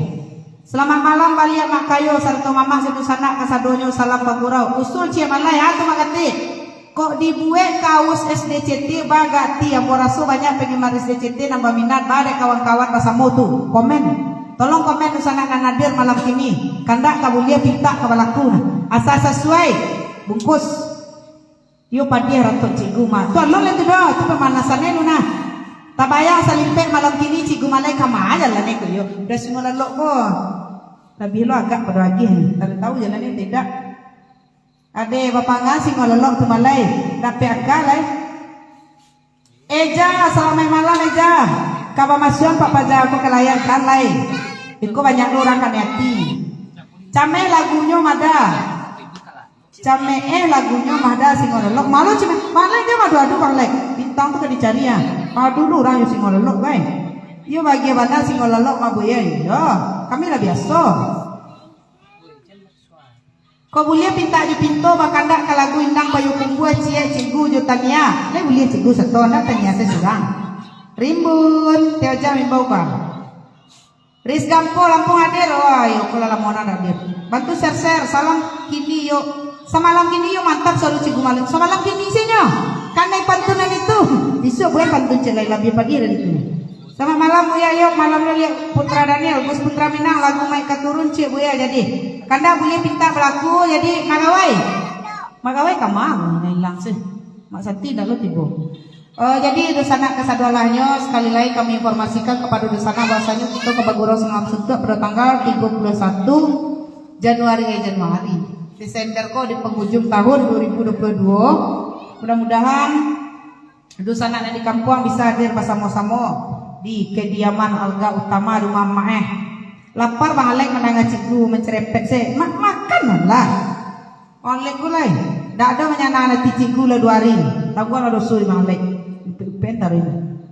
Selamat malam baliak Mak Kayo sarato Mamah jo dunsanak kasadonyo, salam bagurau. Usul Cik Malai, ha tu Mak Katik. Kok dibuek kaus S D C T, bagak ti, ambo raso banyak penggemar S D C T nan baminat, ba dek kawan-kawan basamo tu. Komen. Tolong komen dunsanak nan hadir malam kini. Kandak ka buliah pintak ka balaku nah. Asa sasuai. Bungkus. Iyo padiah ratok Cikgu mah. Tu alun lai tu doh, tu pamanasan e lu nah. Tabayang salimpek malam kini Cikgu Malai kama jalan e ko yo. Uda Singo Lalok ko. Labiah lo agak pado agiah ni. Kada tahu jalan e tidak. Ade, bapangah Singo Lalok tu Malai, dapek aka lai. Eja, salamaik malam Eja. Ka bamasuan Pak Paja ko ka layar kan lai. Iko banyak lo urang kami ati. Cameh lagunyo mada. Cameh eh lagunyo mada Singo Lalok. Malu Cameh, Malai Eja madu-adu Bang Lek. Bintang tu ka dicari ah. Madu lo urang yo Singo Lalok bai. Iyo bagia bana Singo Lalok mabuya yo. Kami lah biaso. Kok buliah pintak jo pinto, bakandak ka lagu Indang Payakumbuah, ciek Cikgu jo Tania. Lai buliah Cikgu sato, ndak Tania se surang. Rimbun, Teh Oja mimbau ka. Rizgampo Lampung hadir, wah, iyo ko lah lamo nan hadir. Bantu share-share, salam kini yo. Samalam kini yo mantap suaro Cikgu Malai. Samalam kini se nyo. Kanai pantun nan itu. Bisuak buek pantun ciek lai labiah padiah dari itu. Selamat malam, Buya. Yok, malam lo liak Putra Daniel, Gus Putra Minang, lagu Maik Ka Turun, ciek Buya jadi. Kandak buliah pintak balaku jadi magawai. Magawai kama, nah ilang sih. Mak Santi ndak lo tibo. Eh, jadi, dunsanak kasadoalahnyo, sakali lai kami informasikan kapado dunsanak bahwasanyo kito ka bagurau sangamak suntuak pado tanggal tigo puluah satu Januari, eh, Januari. Desember ko di pangujung tahun dua ribu dua puluh dua. Mudah-mudahan dunsanak nan di kampuang bisa hadir basamo-samo di kediaman alga utama rumah Mak eh. Lapar Bang Alek mandanga Cikgu mancerepet se. Ma-, makanlah. Bang Alek ko lai. Dak ado manyanang ati Cikgu lah duo hari. Taguang lah doso di Bang Alek. Upek-upek taruih.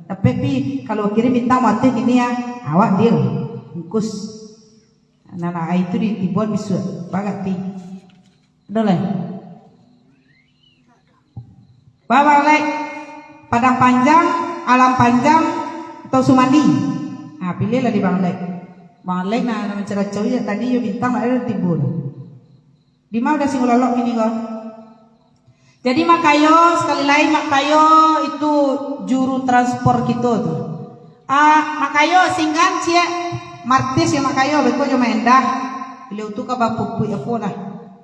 Tapi pi, kalau kirim bintang mati kini ya, awak deal. Bungkus. Nah, nah, itu di, dibuat bisuak. Bagak ti. Ado lai. Ba Bang Lek, Padang Panjang, Alam Panjang, atau Sumani? Nah, pilihlah di Bang Lek. Bang Lek nah, nah mancaracau je tadi yo bintang lah ada timbul. Di ma Uda Singo Lalok kini ko? Jadi Mak Kayo, sekali lai Mak Kayo itu juru transpor kito tu. Ah, Mak Kayo singgan ciek martis yo Mak Kayo, beko jo Mak Endah. Beliau tu ka bapupuik apo lah?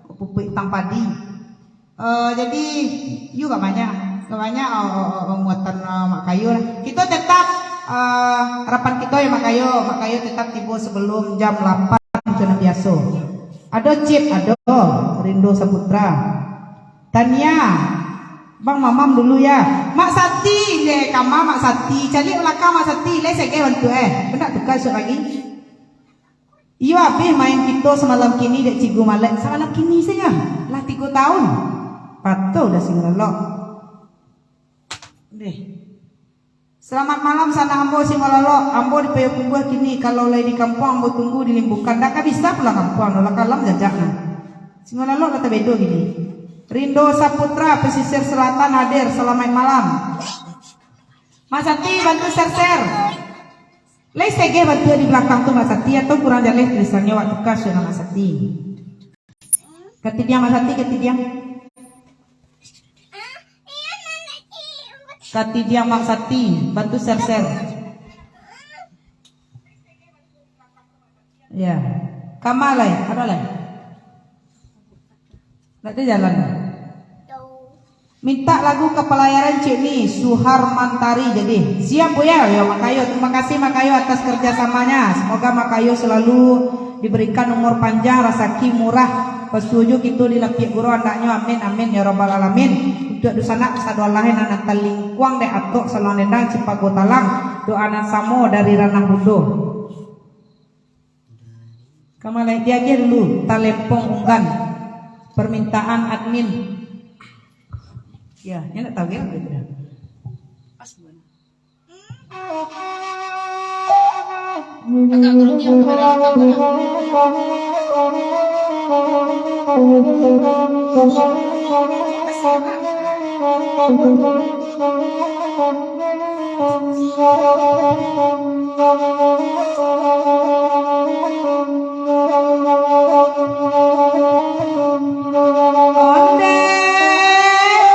Bapupuik utang padi. Eh, jadi, yu gak banyak, gak banyak, oh, oh, oh, muatan, eh, Mak Kayo lah. Kito tetap, eh, harapan kito yo Mak Kayo, Mak Kayo tetap tibo sebelum jam lapan macam nan biaso. Ado Cip, ado Rindo Saputra. Tania, Bang Mamam dulu ya. Mak Sati, deh, kama Mak Sati. Caliak balakang Mak Sati, lai segeh bantu eh. Kena tukar esok lagi. Iyo abih main kito samalam kini dek Cikgu Malek. Samalam kini sajo. Lah tigo tahun. Patau Uda Singo Lalok. Deh. Selamat malam, sanak ambo Singolalok. Ambo di Payakumbuah kini, kalau lai di kampuang ambo tunggu di Limbukan. Ndak ka bisa pulang kampuang, lah kalam jajak nah. Singolalok lah tabedo kini. Rindo Saputra, Pesisir Selatan hadir. Selamat malam. Mak Sati, bantu share-share. Lai segeh bantu di balakang tu, Mak Sati, atau kurang jaleh tulisannyo, wak tuka sudah Mak Sati. Katidiang Mak Sati, katidiang. Katidiang Mak Sati, bantu share-share. Ya. Kama lai, ado lai. Ndak ado jalan. Mintak lagu kapalayaran cik ni, Suhar Mantari jadi. Siap, Buya? Yo, Mak Kayo. Terima kasih, Mak Kayo, atas kerjasamanya. Semoga Mak Kayo selalu diberikan umur panjang, rasaki murah, pasuju kito dilapiak guru andaknyo. Amin, amin, ya rabbal alamin. Untuk dusanak, sado alahin nan talingkuang dek atok saluang dendang Cipago Talang. Doa nan samo dari Ranah Bundo. Kama lai, diagiah dulu talempong unggan. Permintaan admin. Ya, nyo ndak tahu ya, gitu ya. Pas bukan. Agak grogi, agak grogi. Ondeh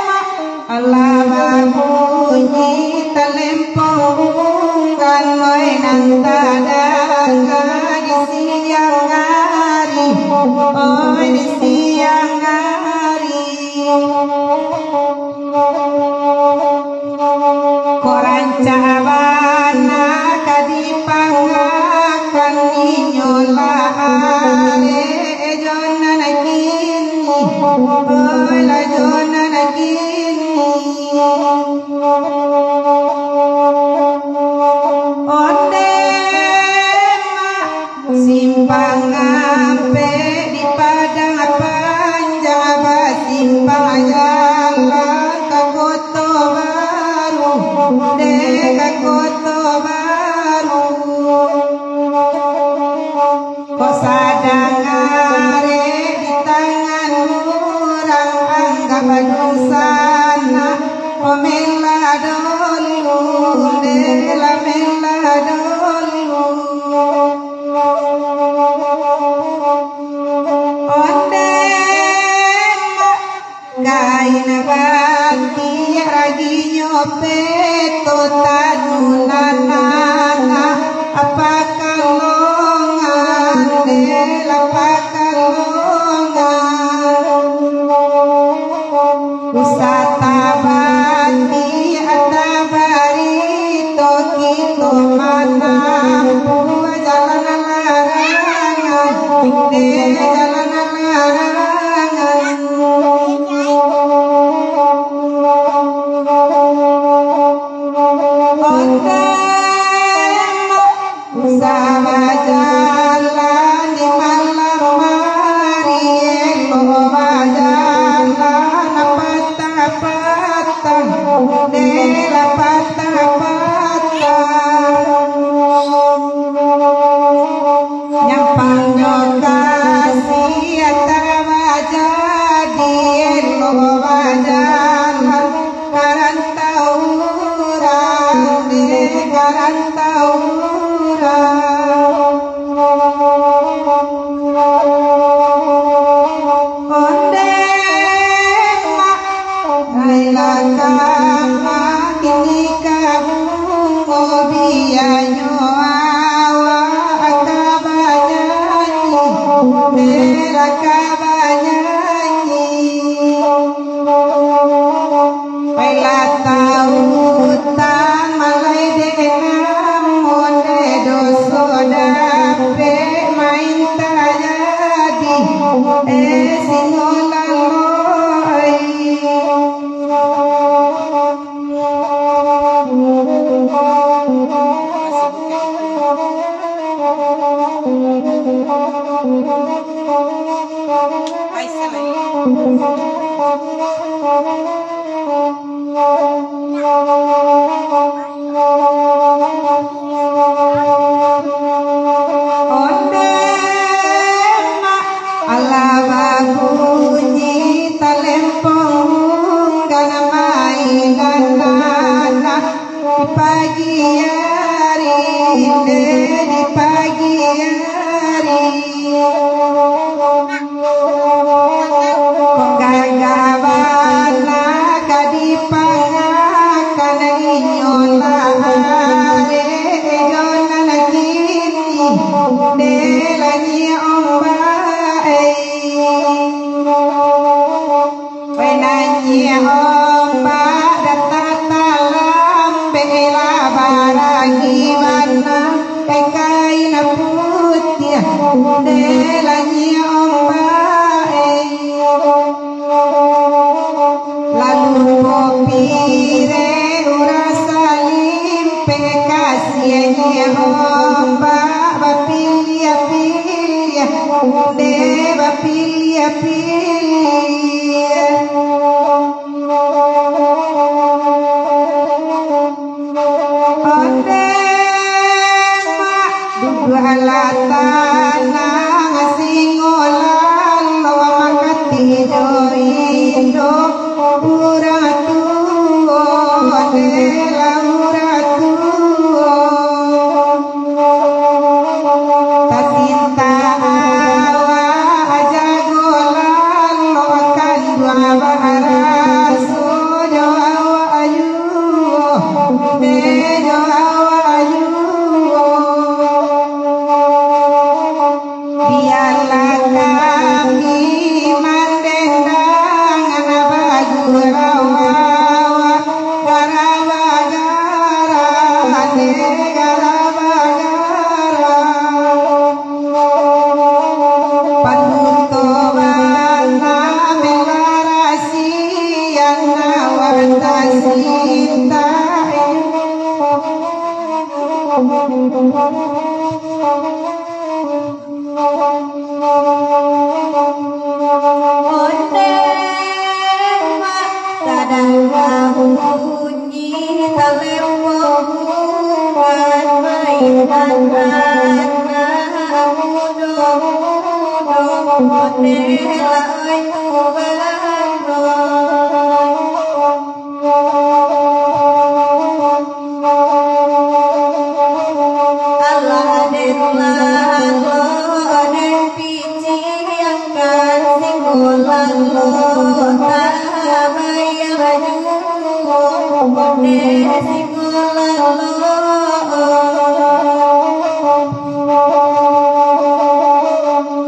mak, alah babunyi talempong unggan, oi, nan tadanga di siang ari, oi, di siang ari. Kok rancak bana ka dipangakan, inyo lah arek jo nan kini, oi, lah jo nan kini. Ondeh mak, simpang ampek di Padang Panjang, basimpang jalan ka Koto Baru, dek ka Koto Baru. Kok sadang arek di tangan urang, anggap dunsanak, oh, melah dulu, dek lah melah dulu. Ondeh mak, kain batiak raginyo peto, tanun nan angah, apak kalongan, dek lah apak kalongan. Usah tabatiak tabarito, kito matampuah jalan larangan, dek jalan larangan. Ondeh mak, usah bajalan di malam ari, elok bajalan patang-patang, dek lah patang-patang. Nyampang jo kasiah tabajadi, elok bajalan ka rantau urang, dek ka rantau urang. Ondeh mak, ai lah kama kini ka bungo, bianyo awak ka banyanyi, dek lah ka banyanyi. Pai lah tau utang malai dek namo, dek doso dapek main tajadi, eh, Singolalok ai. Inde di pagi ari, kok gagah bana ka dipangakan inyo lah arek jo nan kini, dek langik ombak, eh. Weh nanyie ombak datang talambek lah baragi bana, eh, kain putiah dek langik ombak, eh. Lalu popirek urang salimpek, kasiahnye ombak bapiliah-piliah, dek bapiliah-piliah. Ondeh mak, duduaklah tanang, singo lalok makatih jo indo urang tuo, ondeh lah urang tuo. Tasinta awak, jago lalok kanduang, baraso jo awak juo, be jo awak juo. Bialah kami mandendang, anak bagurau awak, gara bagara, ande gara bagara. Patuto bana melarasian awak tasinta. Ondeh mak, tadanga bunyi talempong, bukan mainan anak mudo-mudo, ondeh lah itu bando. Alah den lalok, den piciangkan, singgo lalok tabayang juo, ondeh singgo lalok.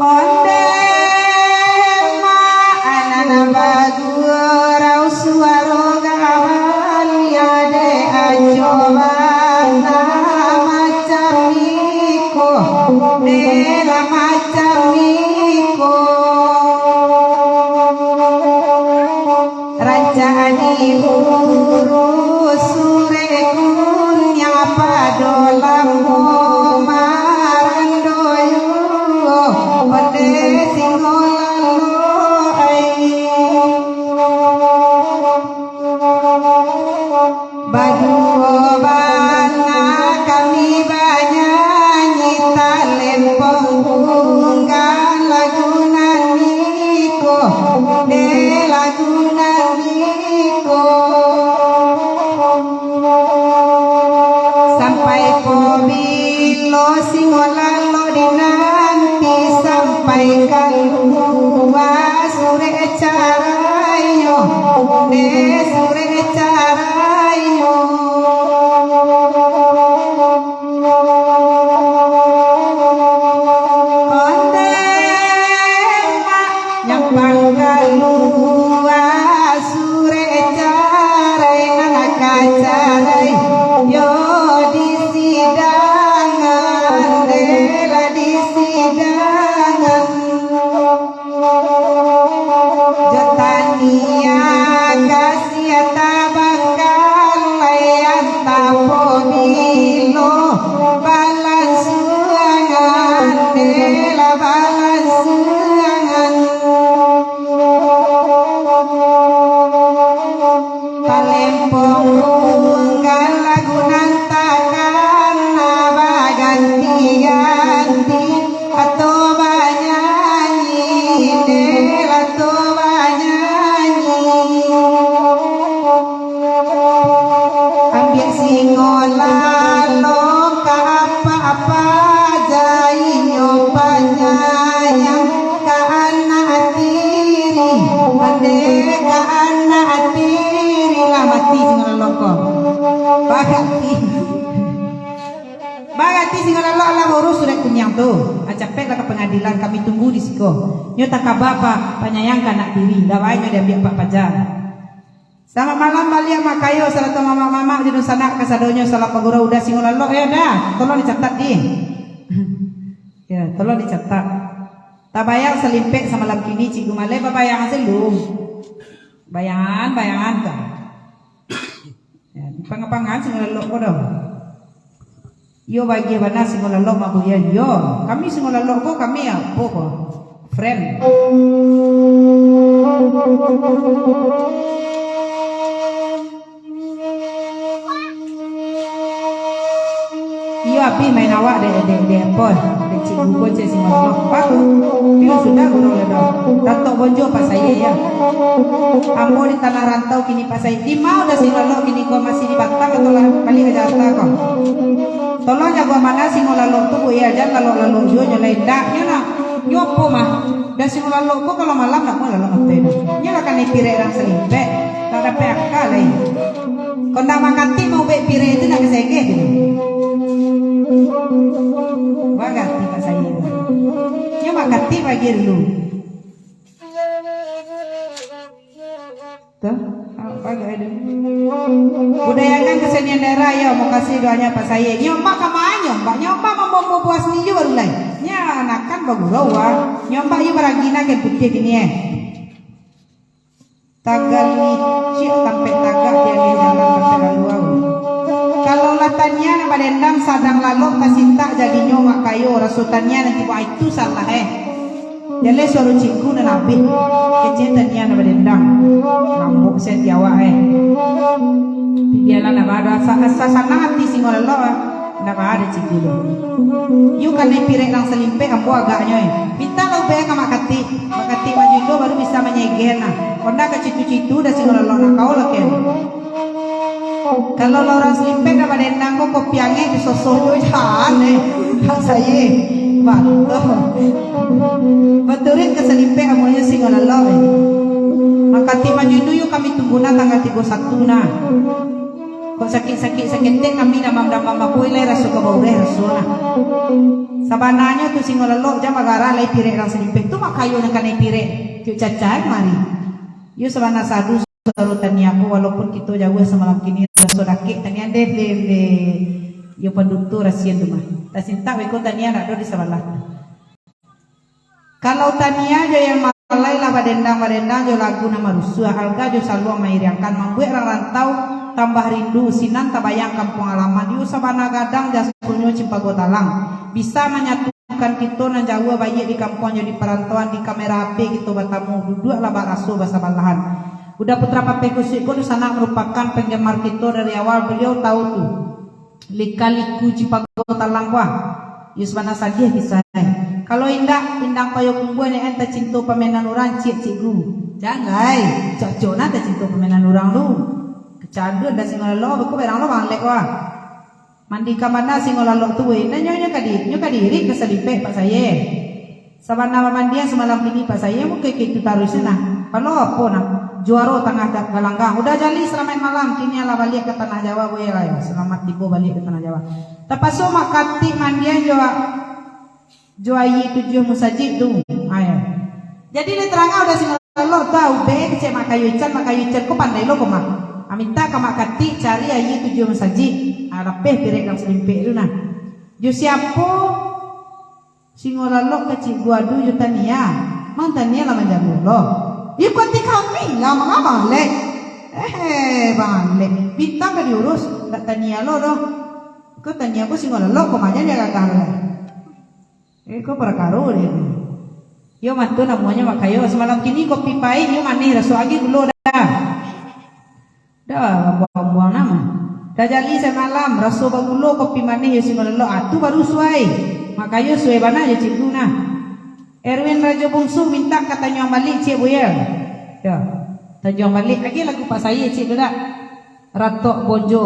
Ondeh mak, anak nan bagurau suaro gabaliah, dek aco bana macam iko, dek lah macam iko. Rancak diurus surek kuniang, pado lambo marando juo, ondeh singgo lalok ai. Baduo bana kami banyanyi, talempong tunggang lagu nan iko, dek lagu nan iko. Sampai ko bilo singgo lalok dinanti, sampai kalua surek carainyo, dek surek carainyo. Ondeh mak, nyampang kalua surek carai, nan ka carai yo di sidangan, dek Barati Singo Lalok alah baurus surek kuniang tu. Ah, capeklah ka pangadilan, kami tunggu di siko. Nyo takaba pa-, panyayang ka anak tiri, lah bae nyo diambiak Pak Paja. Salamaik malam baliak Mak Kayo, sarato mamak-mamak jo dunsanak kasadonyo, salam pagurau. Uda Singo Lalok, yo Da, tolong dicatat di. Yo, tolong dicatat. Tabayang salimpek samalam kini, Cikgu Maleh babayang se lu. Bayangan, bayangan ka. Yo, dipangan-pangan Singo Lalok ko doh. Iyo bagiah bana Singo Lalok mah, Buya. Iyo, kami Singo Lalok ko, kami apo ko? Friend. Iyo, abih main awak dek, dek, dek apo? Dek Cikgu ko, cek Singo Lalok. Baru, piyo sudah guru yo doh. Datok Bonjo Pak Saye, yo. Ambo di tanah rantau kini Pak Saye. Di ma Uda Singo Lalok kini ko, masih di Batam atau lah baliak ka Jakarta ko? Tolong jago amanah Singo Lalok tu, Buya, jan lalok-lalok juo nyo lai. Ndak, nyo nak, nyo apo mah? Uda Singo Lalok ko kalau malam ndak mau lalok mato nyo. Nyo lah kanai pirek rang salimpek, ndak dapek aka lai. Kok ndak makatik maubek pirek tu nak kasegeh tu. Bagati Pak Saye. Nyo makatik bagi dulu. Tuh, apa gak ada? Budayakan kesenian daerah, yo. Makasih doanya Pak Saye. Nyo Mbak ka ma nyo Mbak? Nyo Mbak mambawa buah seni jo baru lai. Nyo anakan bagurau, wah. Nyo Mbak yo baragina kain putiah kini, eh. Tagal licik tampek tagak, diambil jalan tampek lalu, wah. Kalau lah tania nak badendang, sadang lalok tasintak jadinyo Mak Kayo, raso tania nanti buat itu salah, eh. Jaleh suaro Cikgu nan abih, kecek tania nan badendang. Lambok se ati awak, eh. Bialah, ndak baa doh, asa, asa sanang ati Singo Lalok, ah. Ndak baa doh Cikgu doh. Yu kanai pirek rang salimpek ambo agaknyo, eh. Mintak lah ubek ka Mak Katik. Mak Katik maju tu baru bisa manyegeh nah. Kok ndak ka citu-citu dah Singo Lalok nak kau lah, ken. Kalau lah urang salimpek dah badendang ko, kopi angek disosoh jo jan, eh. Kak Saye. Batuah. Baturin ka salimpek amonyo Singo Lalok, eh. Mak Katik maju tu yo kami tunggu nah tanggal tigo satu nah. Kok sakik-sakik saketek kami damam-damam babuih lai raso ka baureh raso nah. Sabananyo tu Singo Lalok jan bagarah lai pirek rang salimpek tu, Mak Kayo nan kanai pirek. Cuk cacai mari. Yo sabana sadu. Sarutan ni aku, walaupun kito jauah samalam kini, raso dakek tanian deh, deh, deh. Iyo panduto rasian tu mah. Tasintak beko tanian ado di sabalah tu. Kalau tanian jo yang malai lah badendang-badendang jo lagu nan marusuah, alga jo saluang mairiangkan, mambuek rang rantau tambah rindu, sinan tabayang kampuang alaman, iyo sabana gadang jasonyo Cimpago Talang. Bisa manyatu Bukan kito nan jauah, baiak di kampuang jo di parantauan, di kamera H P kito batamu, duduaklah baraso basabalahan. Uda Putra Papeh Kusuik ko dunsanak marupakan penggemar kito dari awal, baliau tahu tu lika-liku Cipago Talang ko ah. Iyo sabana sadiah kisah e. Kalau indak, Indang Payo Kumbua ni an tacinto pamenan urang, ciek cikgu. Jan lai, cocok nah tacinto pamenan urang tu. Kecanduan dah Singo Lalok, beko berang lo bang lek ko ah. Mandikan bana Singo Lalok tu, weh. Nah, nyo, nyo ka di-, nyo ka diirik ka salipek, Pak Saye. Sabana bamandian samalam kini, Pak Saye, mungkin kaitu taruih se nah. Palo apo nah? Juaro tangah ga-, galanggang. Uda Jali, salamaik malam. Kini alah baliak ka Tanah Jawa, weh, ayo. Salamaik tibo baliak ka Tanah Jawa. Tapaso Mak Katik mandian jo, jo aia tujuah musajik tu. Ayo. Jadi, lai tarang Uda Singo Lalok tu, ubek kecek Mak Kayo Ican, Mak Kayo Ican ko pandai lo ko mah. Ah, mintak ka Mak Katik cari aia tujuah musajik. Ah, lapeh pirek nan salimpek tu nah. Jo siapo? Singo Lalok kecek Guadu jo Tania. Mang Tania lah manjago lo. Iko ati kami lah mangamalek. Eh, Bang Alek. Bintang ka diurus, dak Tania lo doh. Ko Tania ko Singo Lalok ko mah, jan dia gagah lo. Eh, ko parakaro dia tu. Iyo mah tu namonyo Mak Kayo. Samalam kini kopi paik, iyo manih, raso agiah gulo dah. Dah, buang-buang nama. Dah Jali samalam, raso bagulo kopi manih, iyo Singo Lalok. Ah, tu baru suai. Mak Kayo suai bana jo cikgu nah. Erwin Rajo Bungsu mintak ka Tanjuang Balik, ciek Buyel. Yo. Tanjuang Balik, agiah lagu Pak Saye, ciek tu dak? Ratok Bonjo.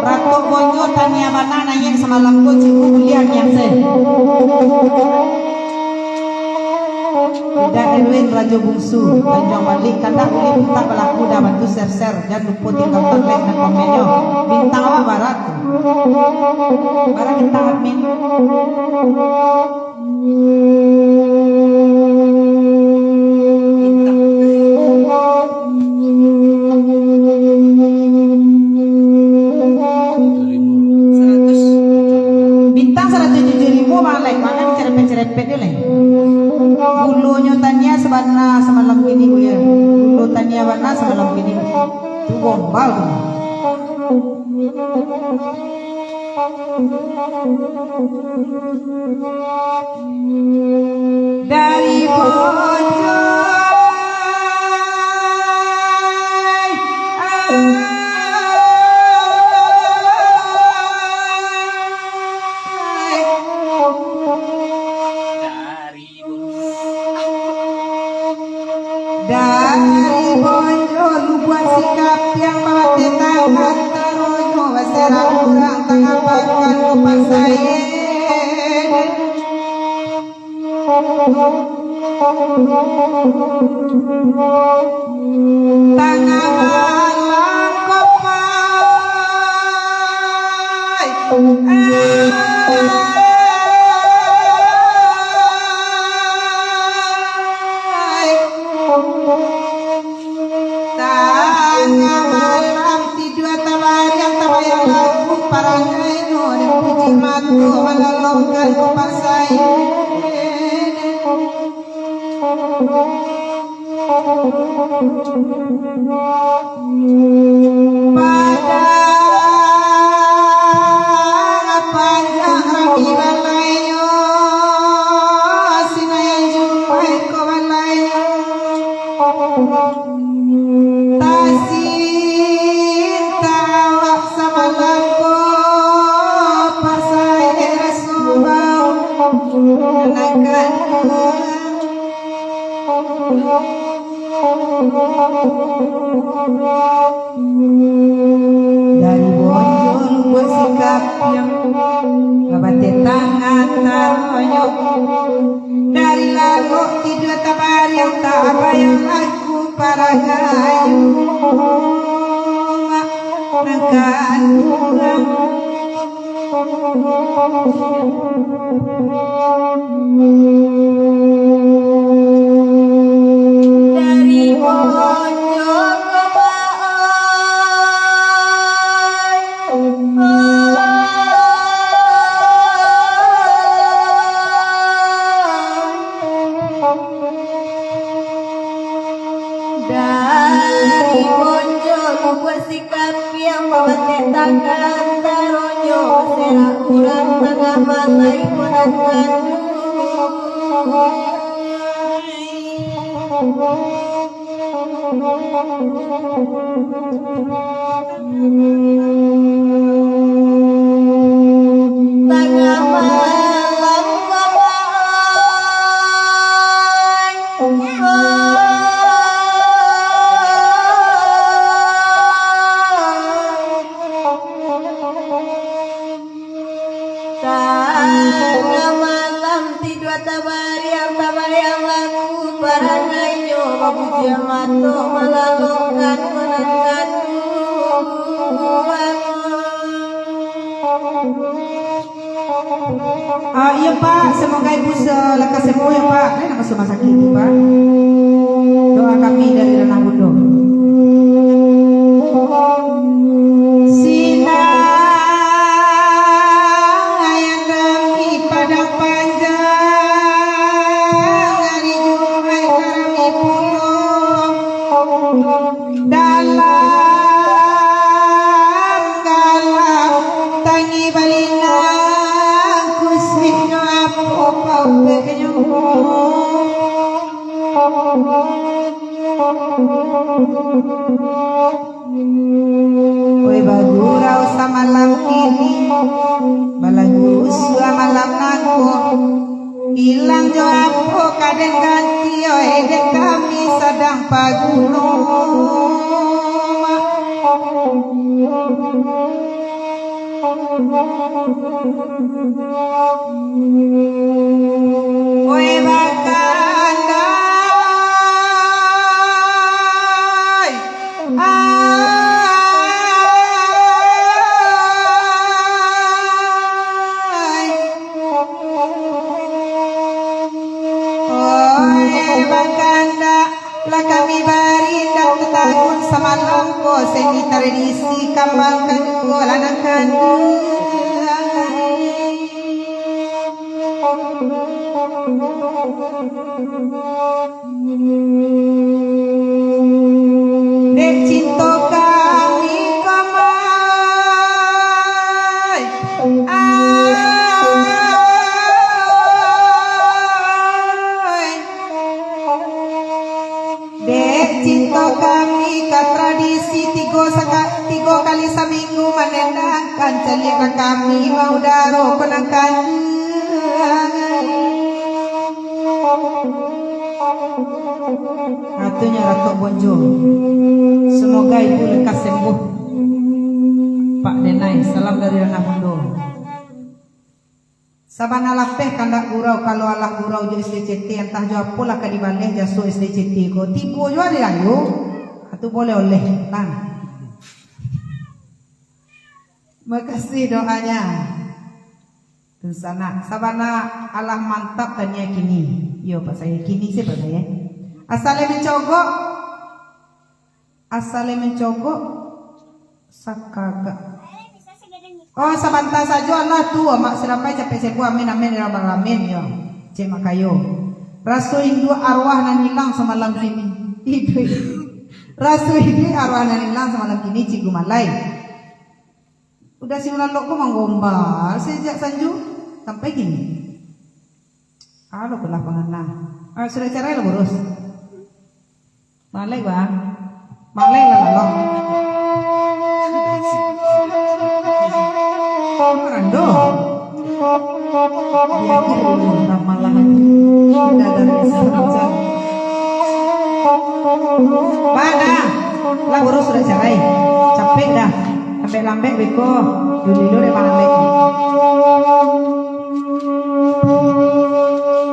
Ratok Bonjo, tania bana naiak samalam ko, cikgu buliah nian se. Indak Erwin Rajo Bungsu, Tanjuang Balik, kandak buliah mintak balaku dah, bantu share-share, jan lupo tinggalkan like dan komennyo. Bintang awak bara tu. Bara bintang admin. Bintang. Bintang saratus tujuah ribu, Bang Alek. Manga cerepet-cerepet tu, Lek? Gulonyo tania sabana samalam kini, Buya. Gulo tania bana samalam kini. Tu gombal tu. Dari Bonjol. Dari Bonjol, Lubuak Sikapiang, babateh tangan taronyo, baserak urang tangah pakan, Kopak Said. Tangah malam, Kopak. Tangah malam tidua tabariang, tabayang lagu parangainyo, dek puji mato malalokkan Kopak Said. Padang panjang rami balainyo, Sinayan Jumaik ko balainyo. Tasinta awak samalam ko, pasai raso bau, anakan. Dari Bonjol Lubuak Sikapiang, babateh tangan taronyo. Dari lalok tidua tabariang, tabayang lagu parangainyo, nan ka turang. Dari Bonjol ko baai. Dari Bonjol Lubuak Sikapiang, babateh tangan taronyo, baserak urang tangah malam, ko nan ngadu. Tangah malam, Kopak. Tangah malam tidua tabariang, tabayang lagu parangainyo, babujian mato malalokkan ko nan ngadu. Ah, iyo, Pak, semoga Ibu se-, lekas sembuh, yo, Pak. Lain nak masuak rumah sakit tu, Pak. Doa kami dari Ranah Bundo. Sinan ayam rami Padang Panjang, hari Jumaik rami pulo. Dalam galam tangi balinang, kusinyo apo paubeknyo. Oi bagurau samalam kini, balagu rusuah malam nangko. Ilang jo apo ka den ganti, oi, dek kami sadang paguno. Oi, bakanda. Ai. Oi, bakandak lah kami bari, ndak tatagun samalam ko, seni tradisi kambang kaduo lah nan kanduang. Dek cinto kami ka Mai. Ai. Dek cinto kami ka tradisi tigo saka-, tigo kali saminggu manendangkan caliak ka kami, maudaro ko nan kanduang. Katonyo Ratok Bonjo. Semoga ibu lekas sembuh. Pak Denai, salam dari Ranah Bundo. Sabana lapeh kandak gurau, kalau alah gurau jo S D C T, antah jo apolah ka dibaleh jaso S D C T ko. Tibo jo ari rayo, atu boleh-oleh, tang. Makasih doanya. Dunsanak, sabana alah mantap tania kini. Iyo, Pak Sae, kini se, Pak Sae. Asa lai mancogok, asa lai mancogok, sakagak. Oh, sabanta sajo alah tu, Amak Sirapai capek sembuh, amin, amin, ya rabbal alamin, yo. Cek Mak Kayo. Raso induak arwah nan ilang samalam kini. Iduik. Raso induak arwah nan ilang samalam kini, Cikgu Malai. Udah si Ulalok ko manggombal sajak sanjo sampai kini. Alo, belah pangana. Ah, sudah carai lah, Burus. Malek, Bang. Malek lah, Lalok. Rando. Yakin ramalan sudah dari saja. Bang, dah. Lah, Burus sudah carai. Capek dah. Lambek-lambek beko. Dulu-dulu deh, Bang, lambek.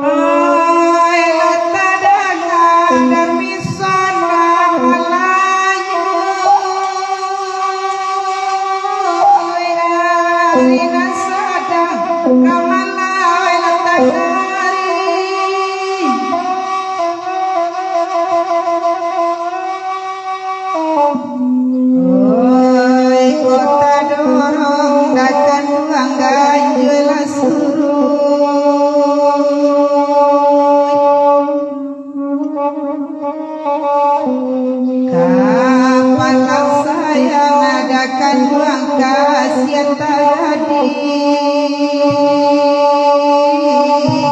Ai, lah tadanga dari sana Malayu. Ai, ari nan sadang ka Malai lah tadanga. Oi, kota dorong, dakan duang ganjua lah suruik. Kapalang sayang, dakan duang kasian tajadi.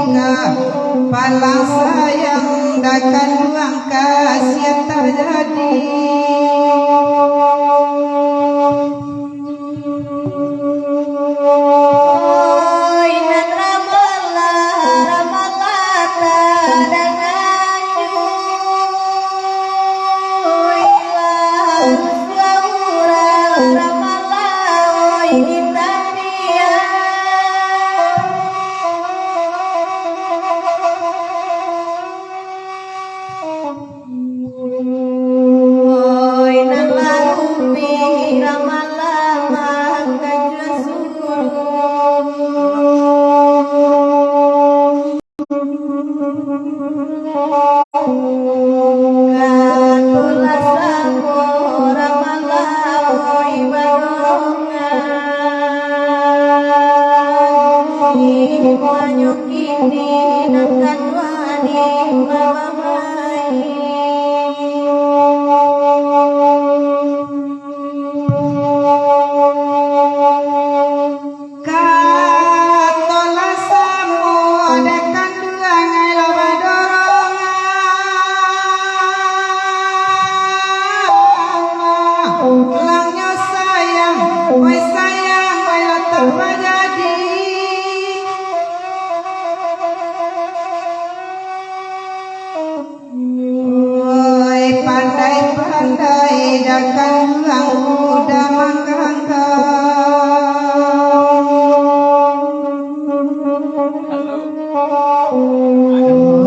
Kapalang sayang, dakan duang kasian tajadi. Oi, nan ramalah, ramalah tadanganyo. Oi, lah, ramalah, oi, di tapian. Oi, nan larupik ramalang ka jua suruik. Katolah samo ramalang, oi, badorongan. Ih, manyo kini nan kaduo ni mamain. Katolah samo dek kanduang, ai lah badorongan. Langnyo sayang, wai sayang, wai lah tak manjadi. Oi, pandai-pandai dakan urang mudo mangganggang.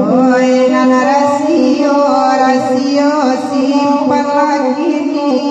Oi, nan rasio, rasio simpan lagi ni.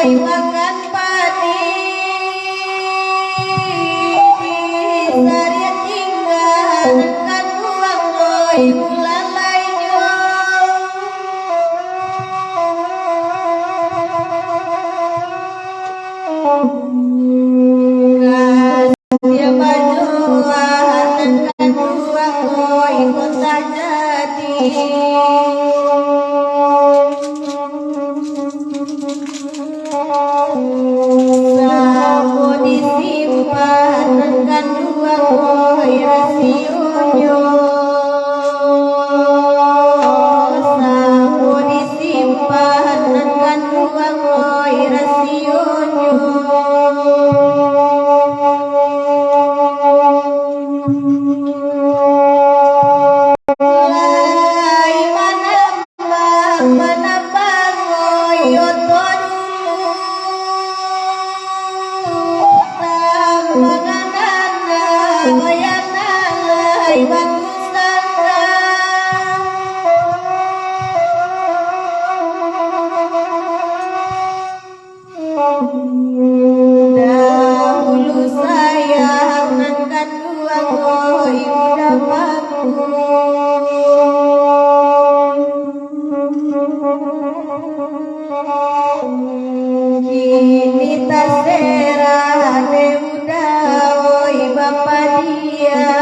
makan padi, disariak tingga nan kanduang, oi, mulalainyo. Ka Siapa jua nan kanduang, oi, kota jadi. Samo disimpan nan kanduang, oi, rasionyo. Samo disimpan nan kanduang, oi, rasionyo. Lai manambah, manambah, oi, oto dulu. Tambangan anak, oi, anak lai batusangka. Dahulu sayang nan kanduang, oi, uda pangku. Kini taserah dek uda, oi, bapadiah.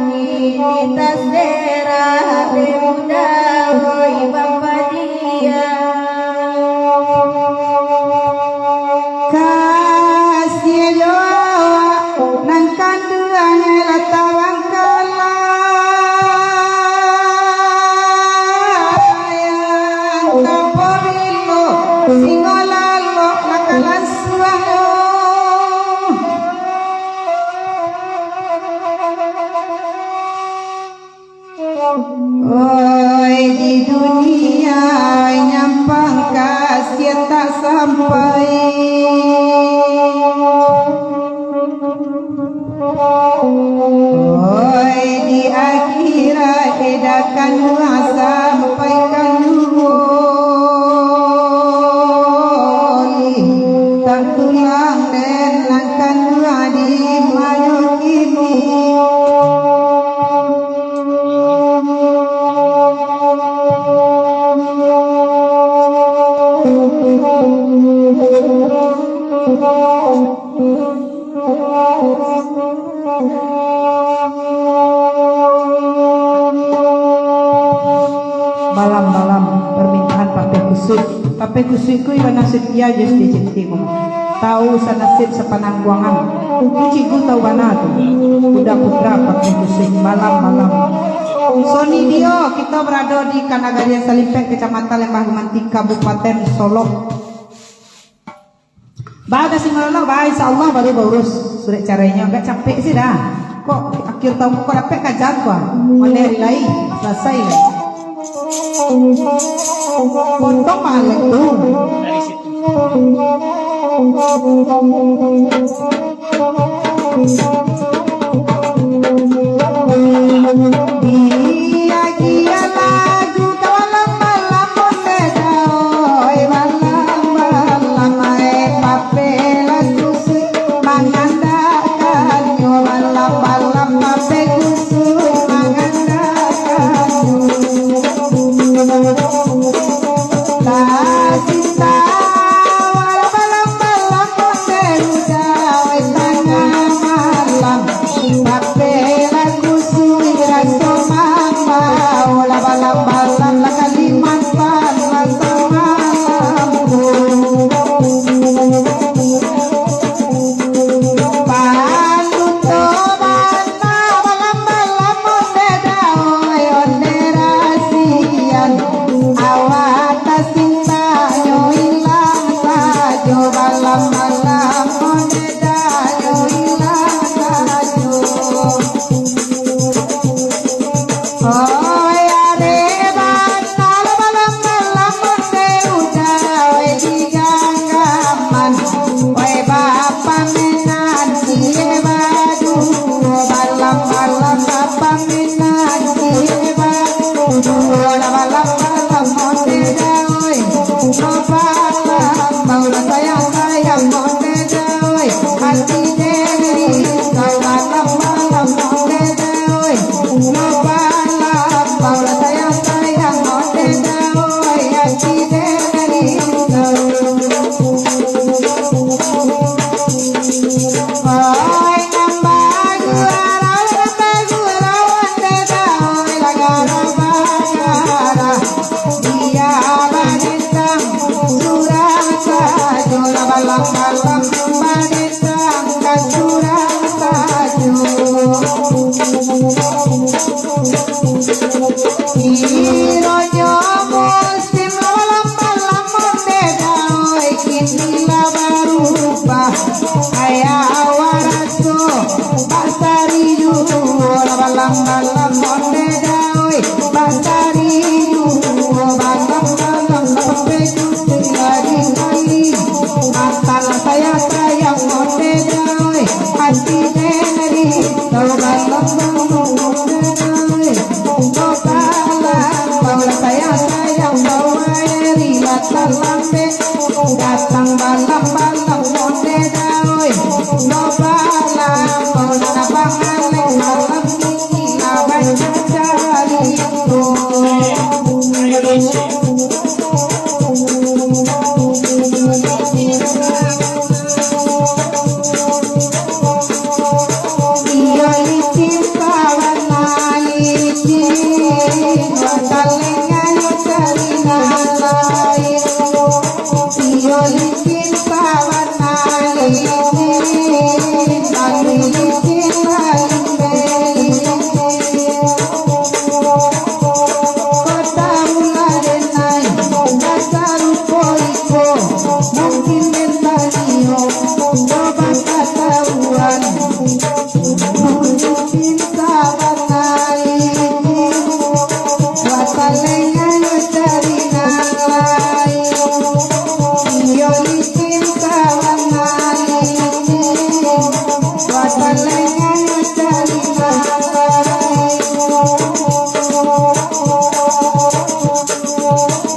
Kini taserah dek uda, oi, bapadiah. Kasiah jo awak nan kanduang lah tabangkalayang, kapabilo singo lalok lah ka lansuang. Oi, di dunia nyampang kasiah tak sampai. Oi, di akhirat edakan sampai ka nuwoli, tak tulang den nan kanduang di manyo kini. Balam-balam permintaan Papeh Kusuik. Papeh Kusuik ko ibanan setia jo setia cinti mama. Tahu sanasib sapanangguangan. Ungku Cikgu tahu bana tu. Kuda putra Papeh Kusuik balam-balam. Soni Dio, kito barado di Kanagarian Salimpet, Kecamatan Lembah Gumanti, Kabupaten Solok. Ba ka singo lalok, ba, insya Allah baru baurus surek carainyo. Agak capek sih dah. Kok akhir tahun kok dapek kajan ko ah. Mulai hari lain, selesai lah. Potong balik tu. Datang balam-balam onde dawai, lo balam, lo nabang alek malam ini, abai cari.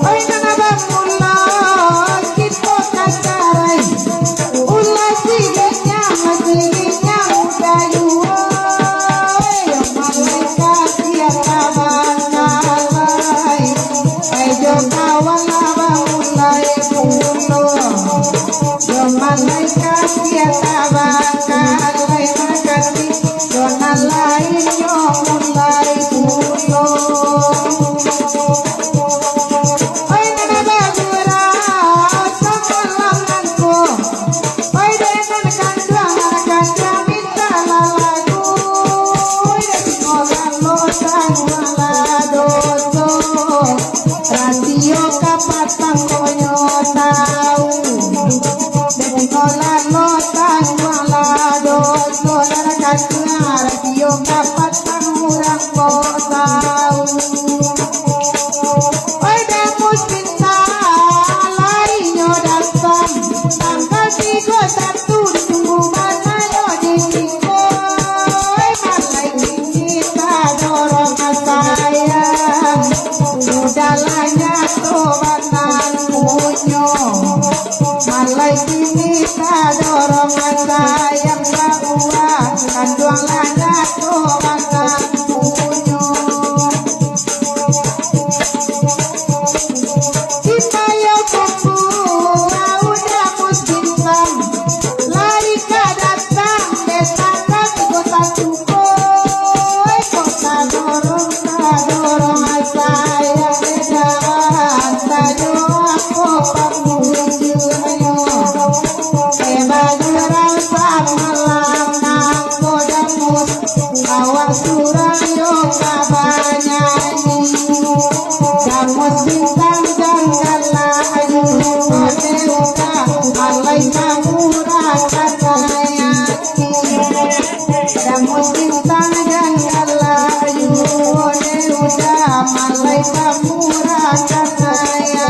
Oi, nan abang, ulah kito ka carai, ulah siliknyo, siliknyo udah juo. Oi, malaikat sia tabang kalai, pai jo kawan abang mulai pulo. Jo malaikat sia tabang kalai, makasih. Jo nan lainnyo mulai pulo. Oi, nan bagurau samalam nangko. Oi, dek nan kanduang, nan kanduang mintak lalagu. Oi, dek nan lalo tangguanglah doso. Rasio ka patang ko nyo tau. Dek nan lalo tangguanglah doso. Nan kanduang rasio ka patang urang ko tau. Oi, Damus Bintang, lai nyo datang. Tanggal tigo satu ditunggu bana nyo di siko. Oi, malai kini tadorong sayang. Sudah lah nyato bana punyo. Malai kini tadorong sayang, bahwa kanduang lah nyato bana punyo. Sipayo kuku, au Damus Bintang, lai ka datang, dek tanggal tigo satu ko. Oi, kok tadorong, tadorong sayang, dek dalam sajo ako pangujunyo. Eba jurang samalam nangko Damus, awak surang yo ka banyanyi. Damus Bintang janggalah ayu, ode uda, alai ka murah katanya. Damus Bintang janggalah ayu, ode uda, alai ka murah katanya.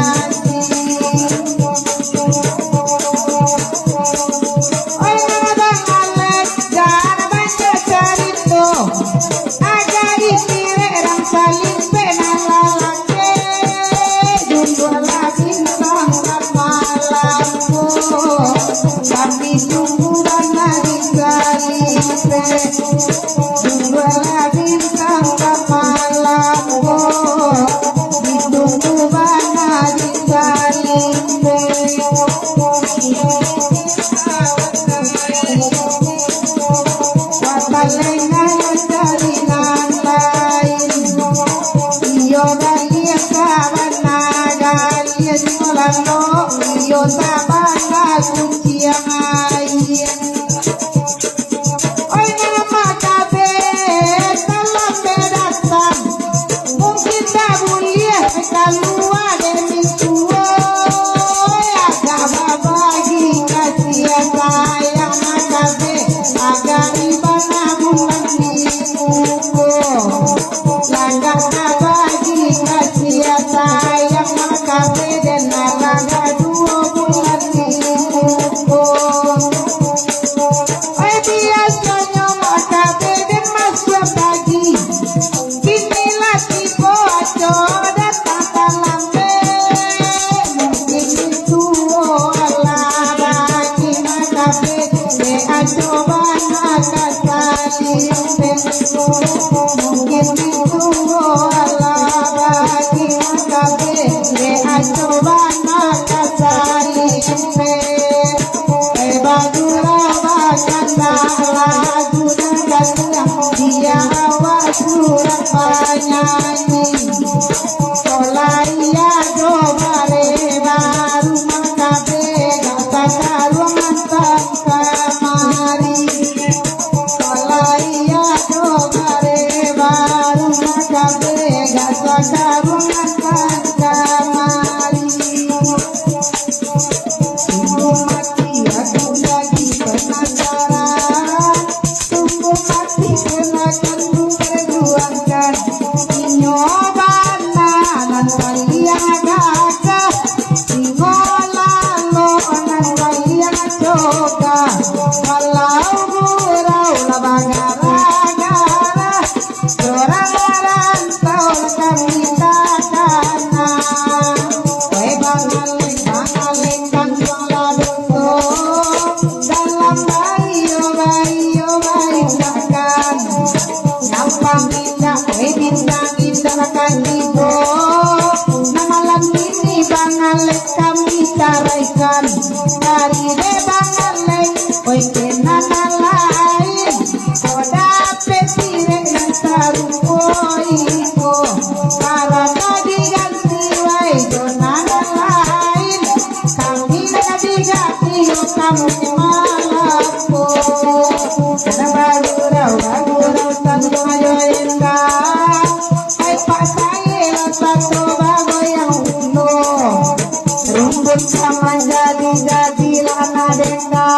Oi, nan abang alek, jan banyak carito. Aja ikirek rang salimpek nan lalaki. Duduaklah bintang rang malam ko. Kami tunggu bana di salimpek. Duduaklah bintang rang malam ko. Ditunggu bana di salimpek. Wapalengan dari nan lain. Iyo galiah sabana, galiah di malano, iyo sabana kuciang aia. Oi, nan makabe, talambek datang. Mungkin dak buliah kalua dek mintuo. Agak babagi kasiah sayang makabe, agak ibadah bulan di muko. Lagak babagi kasiah sayang makabe, den lagak duo bulan di muko. Eh, bagurau bakandak lagu nan gantiang, biar awak surang banyanyi. Kolai ado bare baru makabe, gak sakaruang antang kamari. Kolai ado bare baru makabe, gak sakaruang antang kamari. Sungguh mati aku jadi penasaran, sungguh mati pun akan ku perjuangkan. Inyo bana nan paliang gagah, inyo lalok nan paliang cogah. Walau gurau lah bagara-gara, Surang rantau kami takana. Oi, bangalek, bangalek, kanduang ladung tu. Dalam bayo, bayo, bayo makan. Nampak indak, oi, bintang indak ka tibo. Nah, malam ini bangalek kami caraikan. Dari deh bangalek, oi, kena lain. Ko dapek sirek nan sarupo iko, barang ka diganti wai jo nan lain. Kami nan diganti yo kami malapo. Kada bagurau, bagurau tantu ajo indah. Ai pasai lah sato bagoyang ulo. Rumbun ka manjadi-jadi lah na dengka.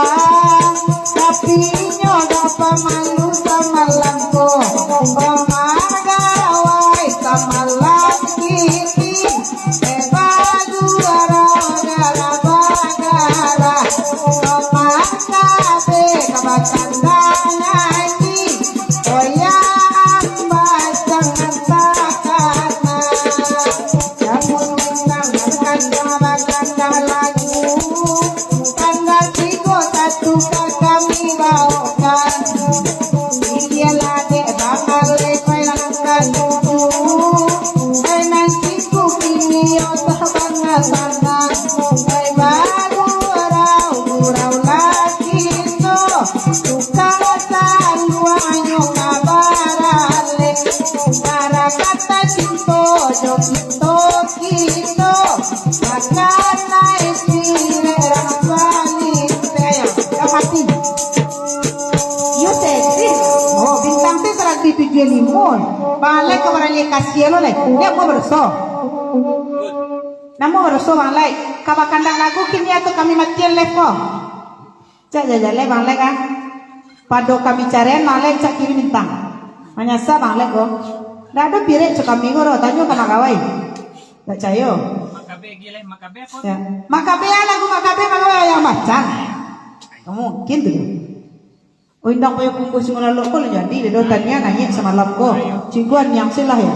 Tapi inyo dak pamalu samalam ko. Pamagawai samalam kini. Eh, bajuara gara bagara. Pamakabe ka bakandang nyanyi. Oya ambacang takana. Jamun minang bakandang-bakandang lagu, tanggal tigo satu ka kami baokan. Iyolah dek, bangale pai langkah tutu, pai nan siku kini yo tabanga sana, pai bagurau-gurau lagi tu, tukang saluanyo ka baralek, barakatan cinto jo kito. Kito bakana isi rek rang salinteh. Yo mati. Yo seksi. Oh, bintang tu saratus tujuah limo. Bang Alek ka baralih ka sia lo, Lek. Dia mau berso. Namo berso, Bang Alek? Ka bakandang lagu kini atau kami matian live ko? Cak jajaleh Bang Lek ah. Pado kami carian Bang Lek cak kini mintang. Manyasa Bang Lek ko. Ndak ado pirek cak kami ko doh, tanyo ka Mak Gawai. Ndak cayo. Makabe gileh, Makabe apa? Ya. Makabe ah, lagu Makabe, Makabe yang baca. Mungkin tu. Oh, indang payo kungku singo lalok ko lah jadi, dedo tanian naiak samalam ko. Ciguan yang silah ya.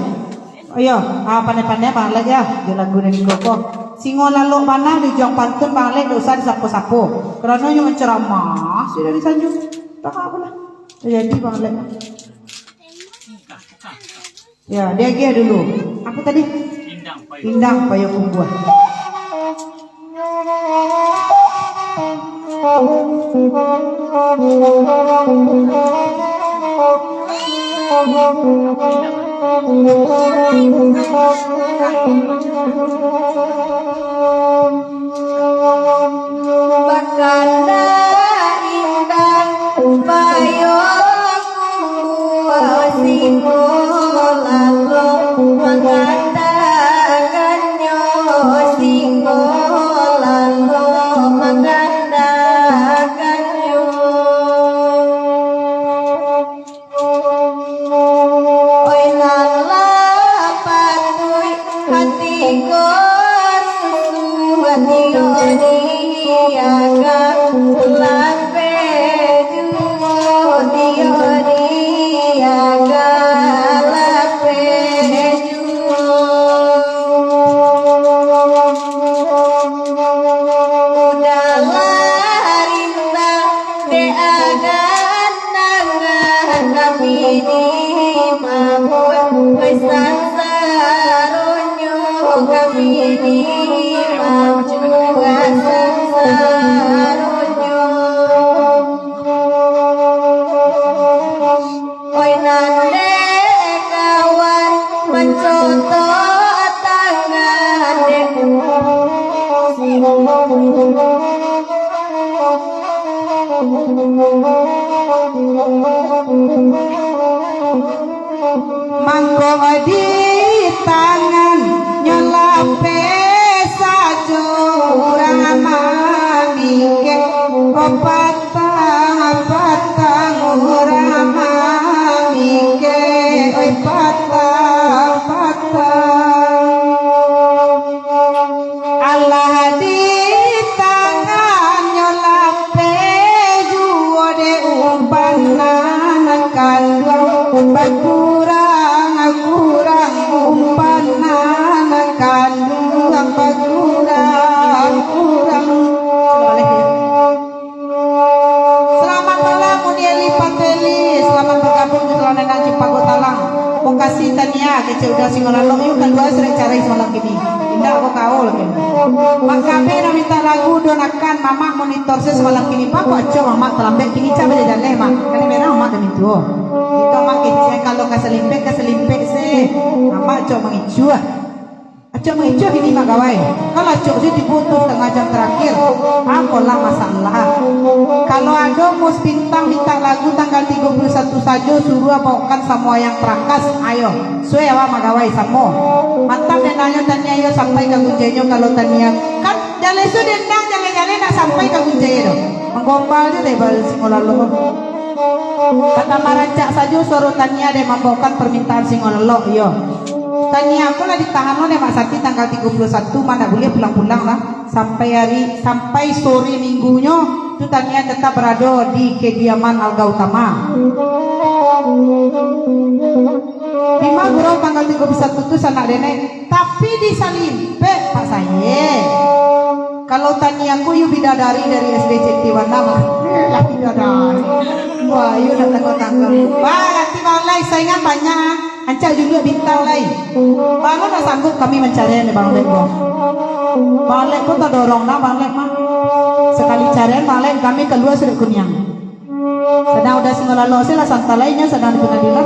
Iyo, ah, pandai-pandai Bang Lek ya, jo lagu nan iko ko. Singo lalok bana di juang pantun Bang Lek, dak usah disapo-sapo. Karano nyo mancaramah, sudah di Tanjuang. Tak apo lah. Jadi Bang Lek. Ya, diagiah dulu. Apa tadi? Indang payo. Indang payo kumbuah. Bakanda indak payo kumbuah, singo lalok bakanda gannyo, singo lalok bakanda gannyo. Oi nan lah patuik hati ko rusuah, dio diaga lapeh juo, dio diaga lapeh juo. Udahlah rintang dek agan nangah kami ni mabun, weh sansaronyo kami ni mabun, weh sansaronyo. Mangko di tangannyo lapeh sajo urang mamikek, oh patang, patang urang mamikek, oi patang, patang. Alah di tangannyo lapeh juo dek umpan nan kanduang, bakurang, kurang umpan nan kanduang, bakurang, kurang. Selamat malam, Uni Eli Pateli. Selamat bergabung di Selanenang Cipago Talang. Mokasih Tania, kecek udah singo lalok, yuk kalua surek carai semalam kini. Indak ko kaul kini. Mak Kabe dah minta lagu donakan mamak monitor se semalam kini. Pak, kok acok mamak talambek kini, cak bajalan leh, Mak. Kan merah mamak dah mintuo. Itu mamak kecek kalau ka salimpek, ka salimpek se. Mamak acok mangicuah. Acok mangicuah kini, Mak Gawai. Kalau acok se tibo tu satangah jam tarakhir, apolah masalah. Kalau ado Mus Bintang mintak lagu tanggal tigo puluh satu sajo, suruah baokan Samo Ayang Prakas. Ayo, suai awak, Mak Gawai, samo. Mantap dek nanyo Tania, iyo sampai ka Gunjainyo kalau Tania. Kan jaleh su dendang, jaleh-jaleh nak sampai ka Gunjai doh. Manggombal jo deh baru singo lalok. Patambah rancak sajo suaro Tania dek mambaokan parmintaan singo lalok, iyo. Tania ko lah ditahan lo dek Mak Sati tanggal tigo puluh satu, mah ndak buliah pulang-pulang lah. Sampai ari, sampai sore minggunyo tu Tania tetap barado di kediaman Alga Utama. Di ma gurau tanggal tigo puluh satu tu sanak denai, tapi di Salimpek, Pak Saye. Kalau Tania ko yo bidadari dari S D C T Wana mah. Eh, lah bidadari. Wah, yo nak tangga-tangga. Wah, nanti malam lai saingan banyak ah. Ancak juluak bintang lai. Bang Lek nak sanggup kami mancarian dek Bang Lek ko. Bang Lek ko tadorong nah Bang Lek mah. Sakali carian Bang Lek kami kalua surek kuniang. Sadang udah singo lalok se lah santai lai nyo sadang di pangadilan.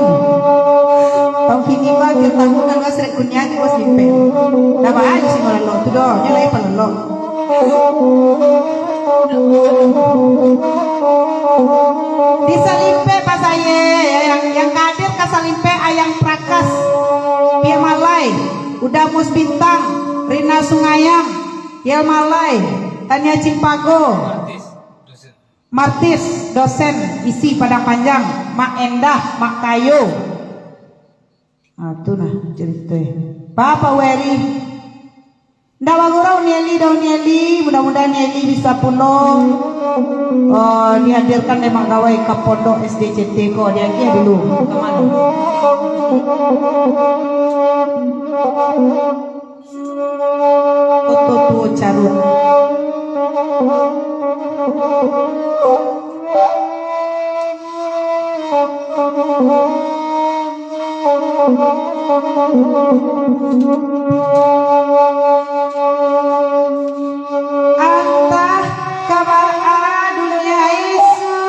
Tau kini mah kio tangguh kalua surek kuniang di pos limpeh. Dah baa jo singo lalok tu doh, nyo lai palalok. Di Salimpeh, Pak Saye, yang, yang ka hadir ka Salimpeh, Ayang Prakas, Pia Malai, Uda Mus Bintang, Rina Sungayang, Yel Malai, Tania Cimpago, Martis, dosen isi Padang Panjang, Mak Endah, Mak Kayo. Ah, tu nah carito. Bapak Weri, ndak bagurau Uni Eli doh, Uni Eli. Mudah-mudahan Uni Eli bisa pulo, eh, dihadirkan dek Mak Gawai ka pondok S D C T ko, diagiah dulu. Ka mano? Koto tuo caruak. Antah ka baa dunia isu,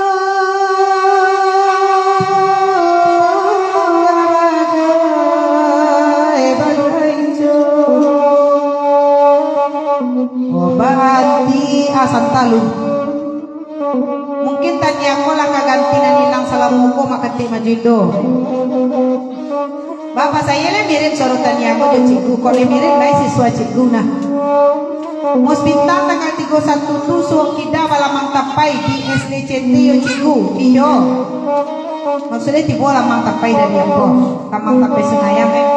bagai-bagai jo. Oh, baati asa talu. Mungkin Tania ko lah ka ganti nan ilang salamo ko, Mak Katik Majindo. Bapak Saye lai mirip suaro Tania ko jo Cikgu, kok lai mirip lai siswa Cikgu nah. Mus Bintang tanggal tigo satu tu suok kida balamang tapai di S D C T yo Cikgu, iyo. Maksudnyo tibo lamang tapai dari ambo, lamang tapai Sungai Ayam, eh.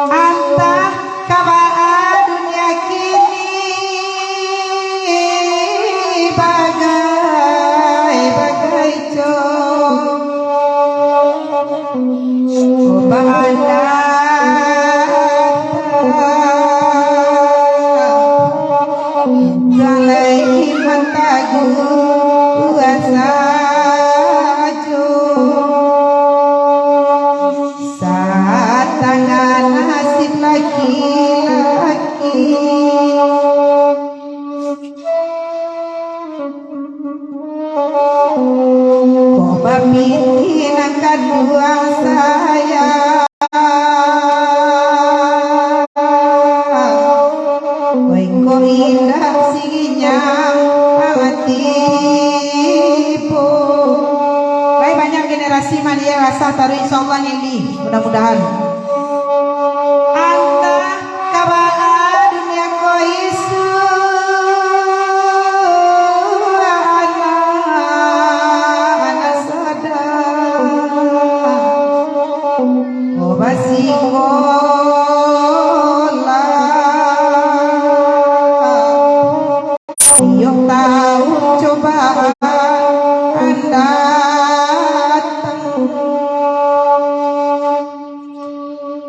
Antah ka baa dunia kini, bagai-bagai jo. Baa Galai matagu sajo. Indak sirinyang tipu. Baik, banyak generasi mah dia rasah taruih, insyaallah ngeli. Mudah-mudahan. Antah ka baa dunia ko isuak, anak, anak sadang. Oh, basikolah. Tiok taun cobaan datang.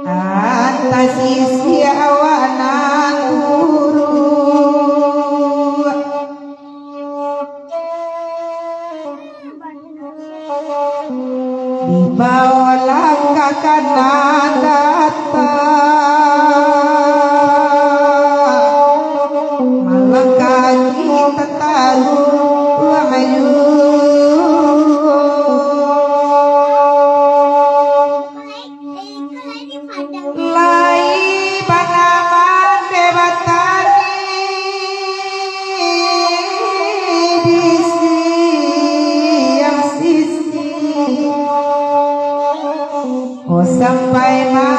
Antah sisiak awak nan buruak. Dibaolah ka kanandatang, malang kaki tataruang ayun. Lai banaman dek batani di siang sisi. Oh, sampai masak,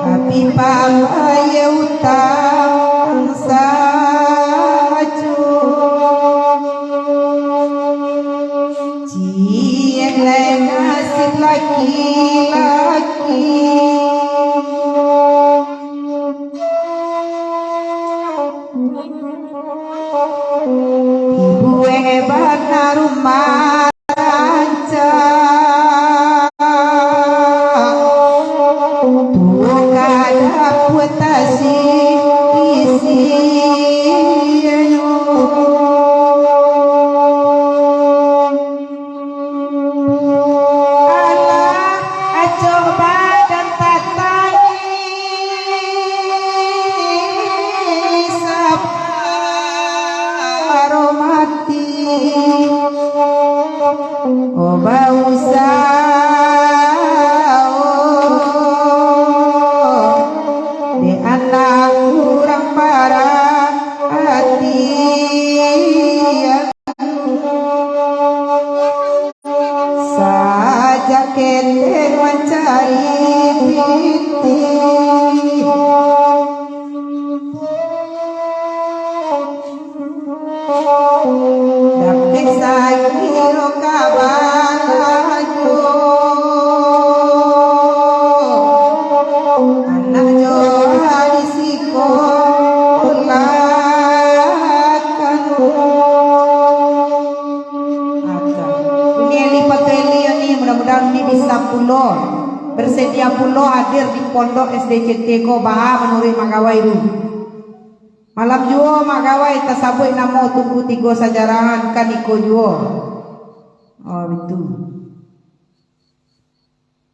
tapi pabayia utang sajo. Ciek lai nasib laki-laki. Dibuek bana rumah rancak, tuo ka dapua tasi isianyo. Alah, acok badan tatangih, sabaro mati. Oh, bausaho dek anak urang paratian. Sajak ketek mancari pitih, dapek sakiro ka balajo, anak jo di sikolahkan. Aka. Uni Eli Patueli ni, mudah-mudahan uni bisa pulo, bersedia pulo hadir di pondok S D C T ko, baa manuruik Mak Gawai tu. Malam juo Mak Gawai tasabuik namo Tungku Tigo Sajarahan, kan iko juo. Oh, itu.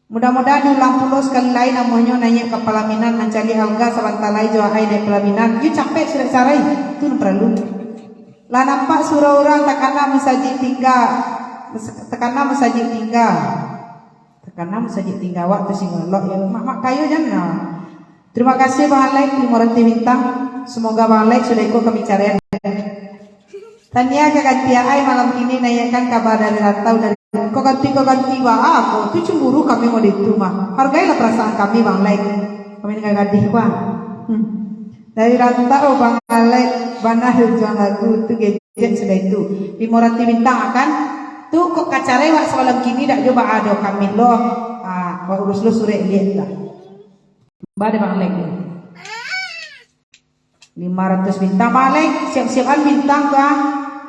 Mudah-mudahan diulang pulo sakali lai namonyo naiak ka palaminan, mancaliak Alga sabanta lai jo Aai naiak palaminan. Yo capek sudah carai, tu nan paralu. Lah nampak surau urang takana musajik tingga, takana musajik tingga. Takana musajik tingga awak tu singolok yo. Mak, mak kayo jan lah. Terima kasih Bang Alex, limo ratuih bintang. Semoga Bang Alex sudah iko kami carian. Tania ka ganti Aai malam kini, naiakkan kaba dari rantau dari. Kok ganti, kok ganti, baa ko, tu cemburu kami mode itu mah. Hargailah perasaan kami, Bang Alex. Kami dengan gadih, Bang. Hmm. Dari rantau, Bang Alex, bana tujuan lagu tu, gadget sudah itu. Limo ratuih bintang akan. Tu kok ka carai wak samalam kini, dak jo baa doh kami lo. Ah, wak urus lo surek liek lah. Baa deh Bang Alex. Lima ratus bintang, Bang Alex. Siap-siapan bintang tu, ah.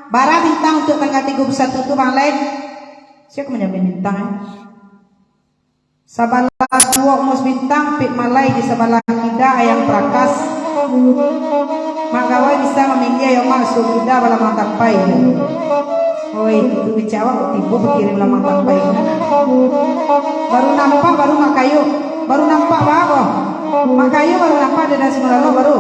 Bara bintang untuk tanggal tiga puluh satu tu, Bang Alex. Siap manjamin bintang, eh. Sabalah tuo mus bintang, pik malai di sabalah kida ayang prakas. Mak Gawai bisa maminggir yo, Mak, suok kida balamang tapai. Oi, tu kecek awak tibo bakirim lamang tapai. Baru nampak, baru Mak Kayo. Baru nampak baa ko? Mak Kayo baru nampak, ado dari Sumber Lalok baru.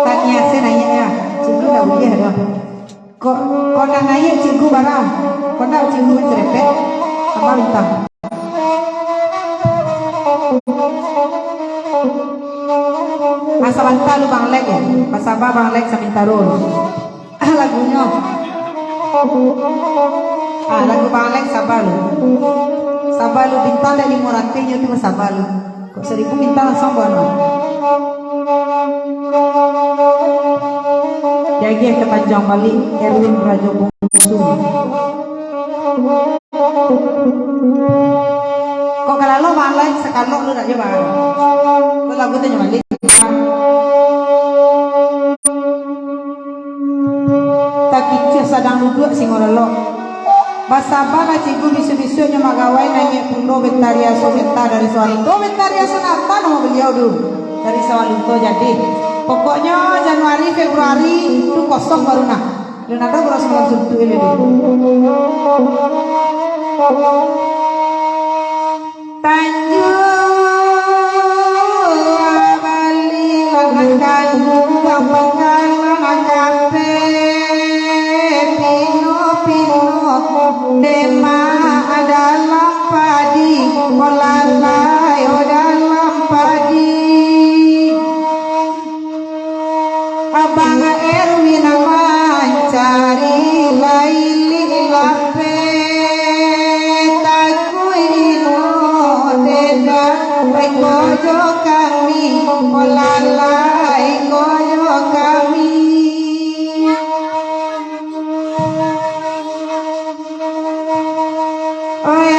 Tania sen naiak ya. Sungguh lah buliah doh. Kok, kok nak naiak cikgu bara? Kok nak cikgu mancerepet? Apa bintang? Ah, sabanta lu Bang Lek ya? Basaba Bang Lek samintaro lu. Ah, lagunyo. Ah, lagu Bang Lek saba lu. Saba lu, bintang dari limo ratuih nyo tu basaba lu. Kok saribu minta langsung buat mah. Diagiah ka Tanjuang Balik, Erwin Rajo Bungsu. Kok kalau malam sakalok lu nak coba? Kok lagu tu nyo balik? Takicuah sadang duduak singo lalok. Basabalah cikgu, bisuak-bisuaknyo magawai, naiak pulo bentari aso benta dari Sawahlunto. Bentari aso nata namo baliau tu dari Sawahlunto jadi. Pokoknyo Januari, Februari tu kosong baru nah. Leonardo baru samalam suntuk ini tu. Tanjuang Balik, Tanjuang Pangkalan, Kape, Pino-pino, Demak dalam padi, Molalai dalam padi. Abang Erwin mancari lailik lapeh, takuik ino dedan, pai ko jo kami, Molalai ko jo kami. Oe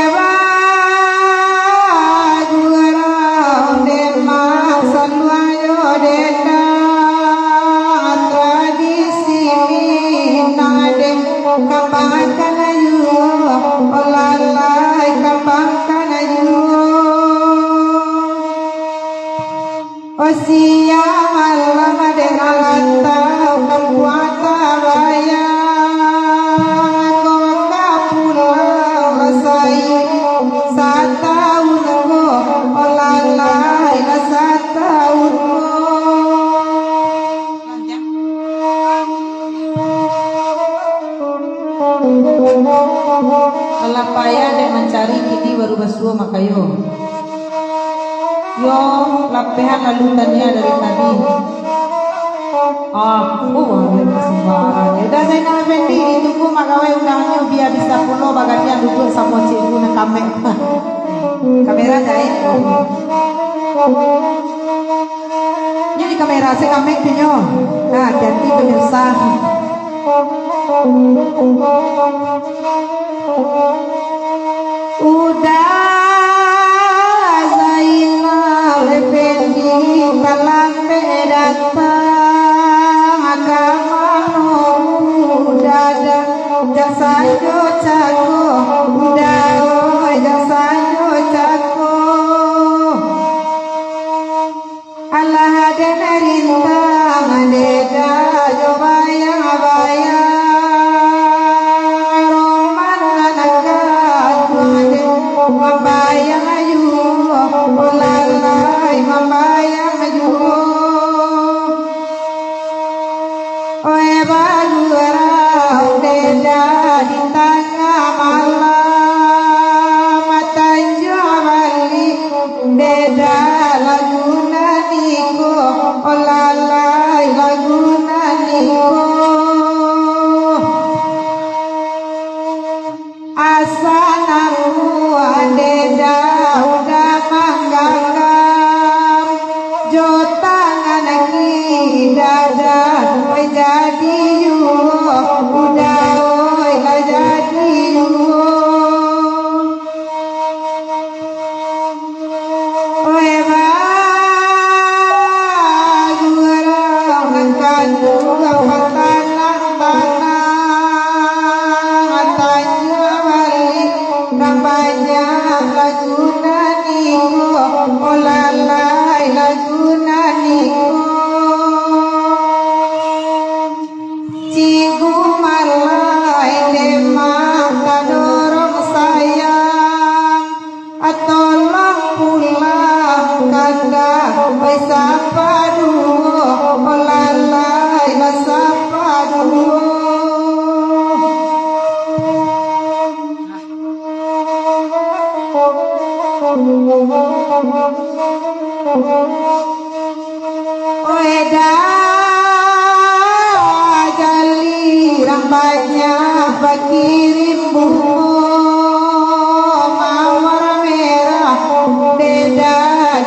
bagurau, Demak saluangnyo dendang, tradisi Minang den kambangkan juo, Molalai kambangkan juo. Oh, siang malam den rantau kampuang tabayang, ko ka pulang rasai satahun ko, Molalai lah satahun ko. Alah payah dek mancari, kini baru basuo makayo. Yo, lapehan lalu tania dari tadi. Ah, oh, ambil kesembarannya. Udah Zainal Effendi, ditunggu magawai undangnyo, bia bisa pulo bagantian duduak samo cikgu nan kamek. Kamera jahit. Nyo di kamera se kamek tu nyo. Nah, hati-hati pemirsa. Udah Zainal Effendi talambek datang, ka mano udah dah, jan sajo cako, udah, oi, jan sajo cako. Alah den rintang deda jo bayang-bayang, roman nan katuang den mambayang juo, oh lalai mambayang juo. Oe bagurau deda di tangah malam, tanjuang balik deda lagu nan iko, oh lalai lagu nan iko. Asa namuah deda udah mangganggam, jo tangan kida dah, oi jadi juo, udah oi lah jadi juo. Oe bagurau nan kanduang batanang-tanang, tanjuang balik nan banyak lagu nan iko, oh lalai lagu nan iko. Cikgu Malai Demak tadorong sayang, tolong pulang kanda, oi sapa duo, oh lalai lah sapa duo. Kirim bungo mawar merah, deda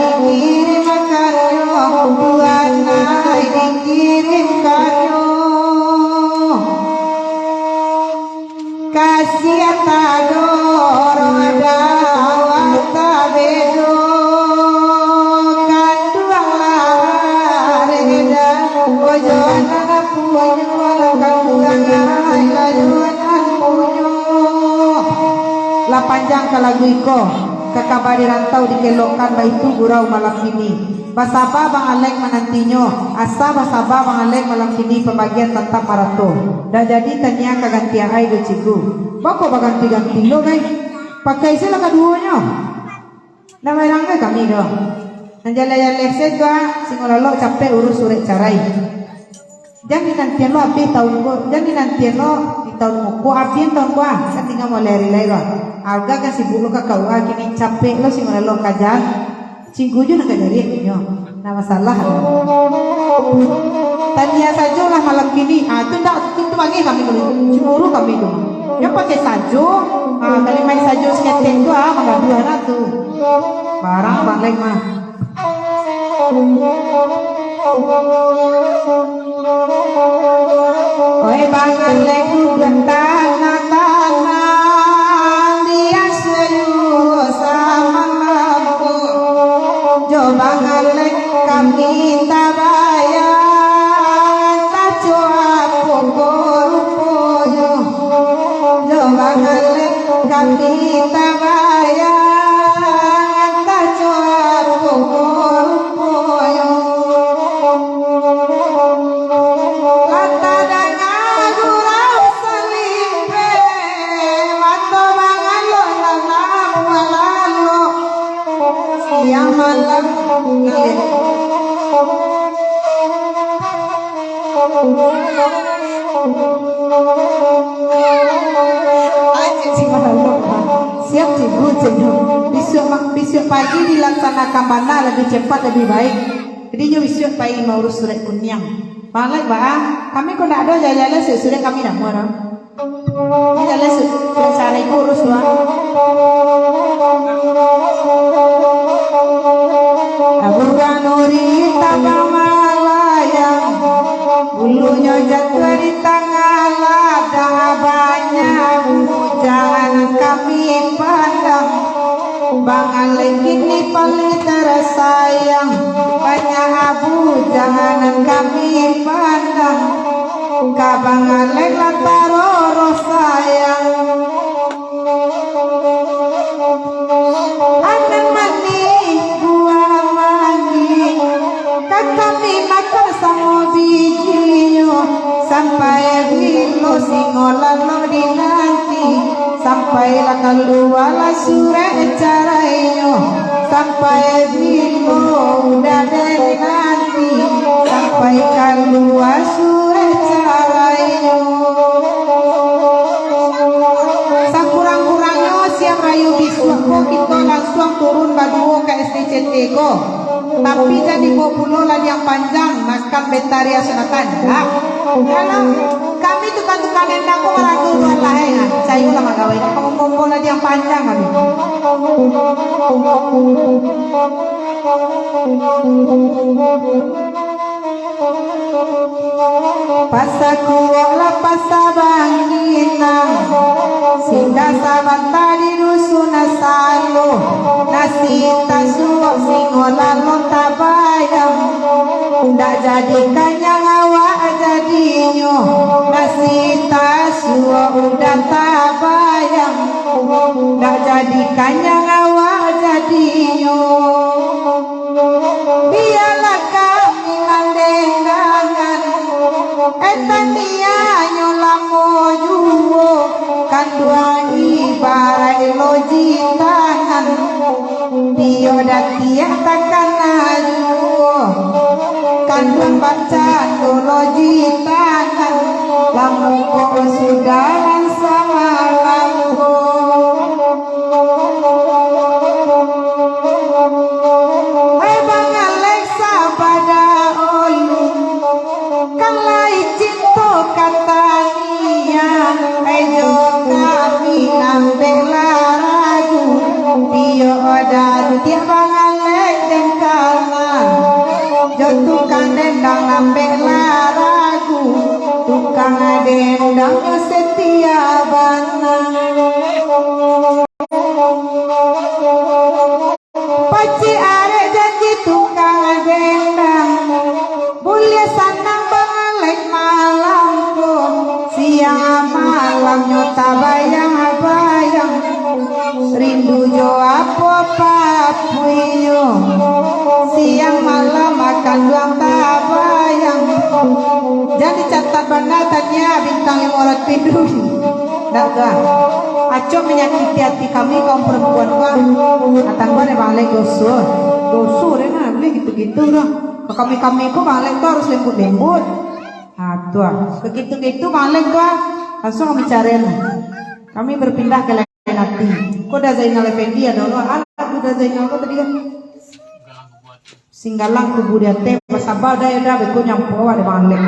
dikirim kanyo, buanai dikirim kanyo. Kasian tadorong dawah tabedo, kanduang lah reda, ojo nan punyo, kanduang lah punyo. Lah panjang ka lagu iko, ka kaba di rantau dikelokkan, baitu gurau malam kini. Basaba Bang Alek manantinyo, asa basaba Bang Alek malam kini pambagian tatap marato. Ndak jadi tania ka ganti ai jo cikgu. Bako baganti-ganti lo, gai? Pakai se lah kaduonyo. Ndak baerang gai kami doh. Nan jaleh-jaleh se tu ah, Singolalok capek urus surek carai. Jan dinantian lo abih taun ko, jan dinantian lo di taun ko, abih taun ko ah, kan tingga mulai hari lai ko. Alga kan sibuk lo ka K U A, kini capek lo Singolalok kajan. Cikgu jo nak kajadian inyo. Nah, masalah. Tania sajo lah malam kini. Ah, tu ndak, tu, tu bangih kami tu. Cemburu kami tu. Nyo pakai sajo. Ah, kali main sajo saketek tu ah, manggaduah lah tu. Barang balik mah. Oi, Bang Alek, duduak tanang-tanang, diasuah samalam. Jo Bang Alek kami tabayang, tacoa poko ruponyo. Jo Bang Alek kami tabayang, tacoa poko ruponyo. Lah tadanga gurau salimpeh, mato Bang Alek lah namuah lalok. Siang malam, Siap, cikgu, cikgu. Bisuak ma-, bisuak pagi dilaksanakan bana, labiah cepat, labiah baik. Jadi, nyo bisuak pai maurus surek kuniang. Bang Alek, baa, kami ko ndak ado jaleh-jaleh, surek-surek kami ndak amuah doh. Jaleh su-, surek carai ko urus doh. Abu Ganuri tabang malayang, bulunyo jatuah di tangah ladang, banyak bujang nan kami pandang. Bang Alek kini paling tersayang, banyak bujang nan kami pandang. Ka Bang Alek lah taroroh sayang. Anam manih buah manih, ka kami makan samo bijinyo. Sampai bilo Singolalok dinanti, sampai lah kalua lah surek carainyo. Sampai bilo udah dinanti, sampai kalua surek carainyo. Sakurang-kurangnyo siang rayo bisuak ko kito lansuang turun baduo ka S D C T ko. Tapi jan dibaok pulo ladiang panjang, makan betaria sunatan. Ah, kalau kami tukang-tukang nendang ko marago dua lahai, ah, picayolah magawai, dak ka mambaok ladiang panjang kami. Pasakuoklah pasabangkinang, singgah sabanta di dusun Salo, nasi tasuok Singolalok tabayang, ndak jadi kanyang awak jadinyo, nasi tasuok udah tabayang, ndak jadi kanyang awak jadinyo. Bialah kami mandendangan, eh, tanianyo lamo juo, kanduang ibaraik loji tangan, dio datiak takana juo, kanduang bakcando loji tangan, lamo ko sudah nan samalam ko. Hai Bang Alek sabada olu, kan lai cinto ka tanian, ai jo Bana tanya bintang limo ratuih tu. Ndak tu ah. Acok manyakiti ati kami kaum parampuan ko ah. Atangguan dek Bang Alek doso. Doso deh nah, buliah gitu-gitu doh. Ka kami-kami ko Bang Alek tu harus lembut-lembut. Ha, tu ah. Ka gitu-gitu Bang Alek tu ah. Langsung kami carian. Kami berpindah ka lain ati. Ko Da Zainal Effendi ado lo. Alah, Da Zainal ko tadi kan. Singgalang tubuah di ateh, basaba Da, yo Da, beko nyampo awak dek Bang Alek.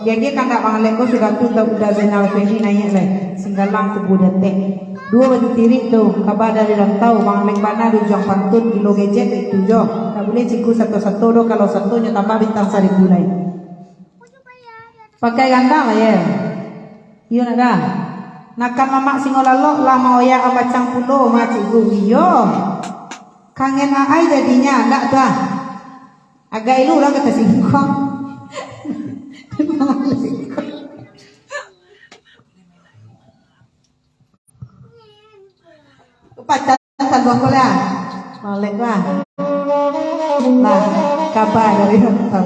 Diagiah kandak Bang Alek ko sudah tu, Da Zainal Effendi naiak lai. Singgalang tubuah di ateh. Duo batirik tu, kaba dari rantau, Bang Alek bana di ujuang pantun, gilo gadget itu jo. Ndak buliah cikgu sato-sato doh, kalau sato nyo tambah bintang saribu lai. Pakai gandang lah, yo. Iyo, nak Da. Nakan mamak singo lalok, lah maoyak ambacang pulo, ma cikgu. Iyo. Kangen aai jadinyo, ndak Da? Agak ilu lah ka tasingguang. Pacar tangguang ko lah. Malek lah. Nah, kaba dari rantau.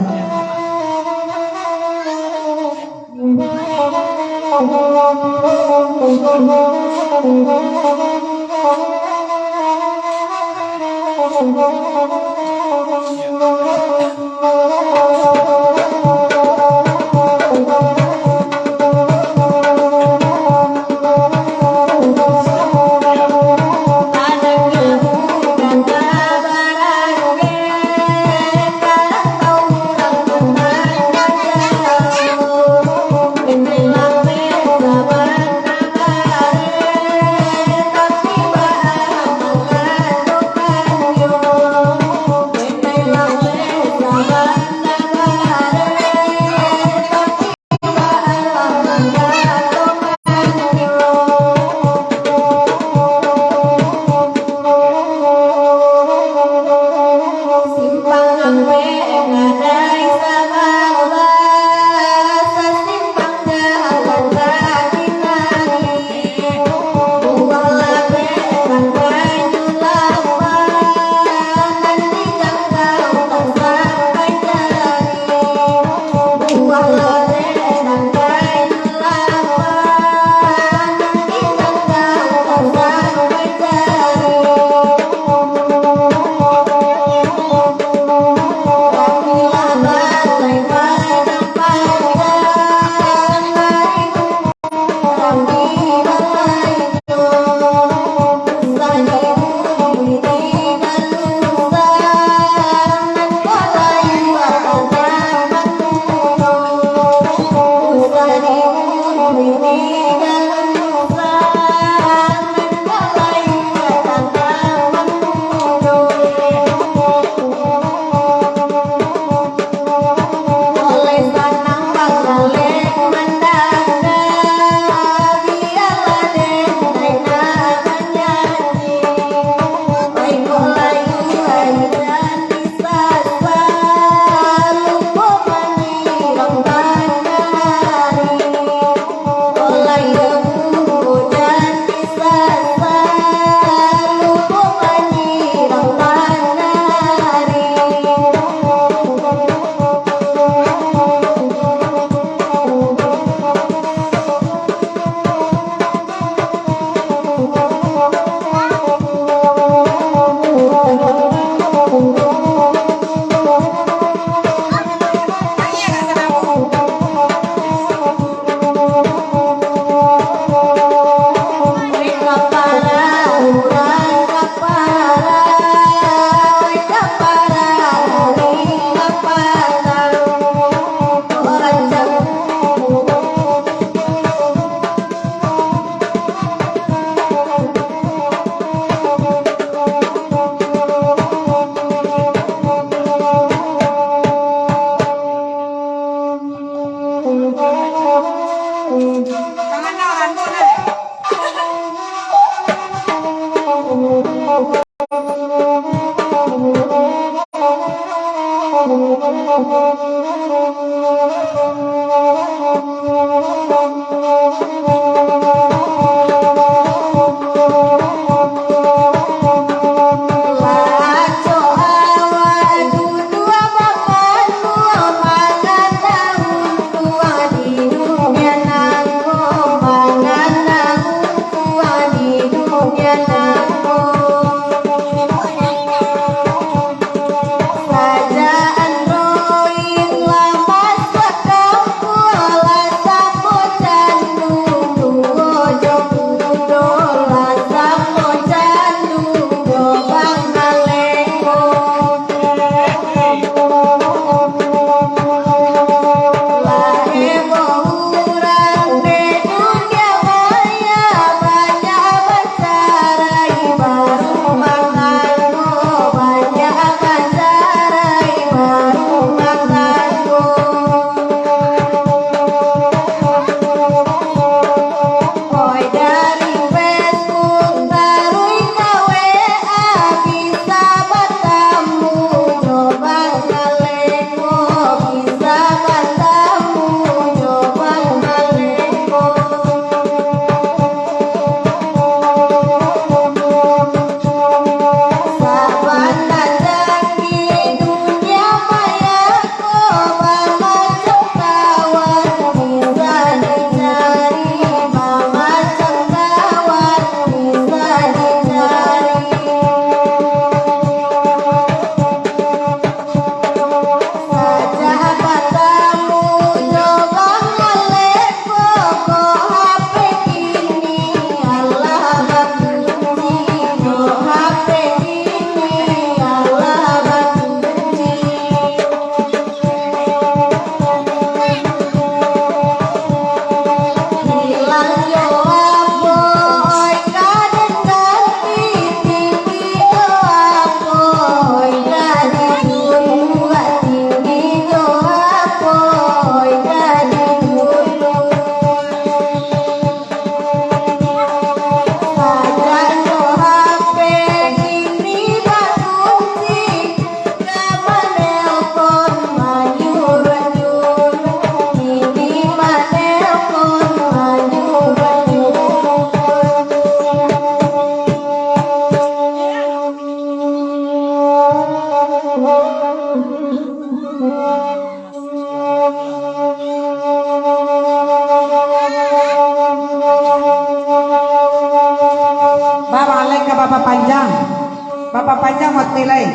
Papanjang mati lai.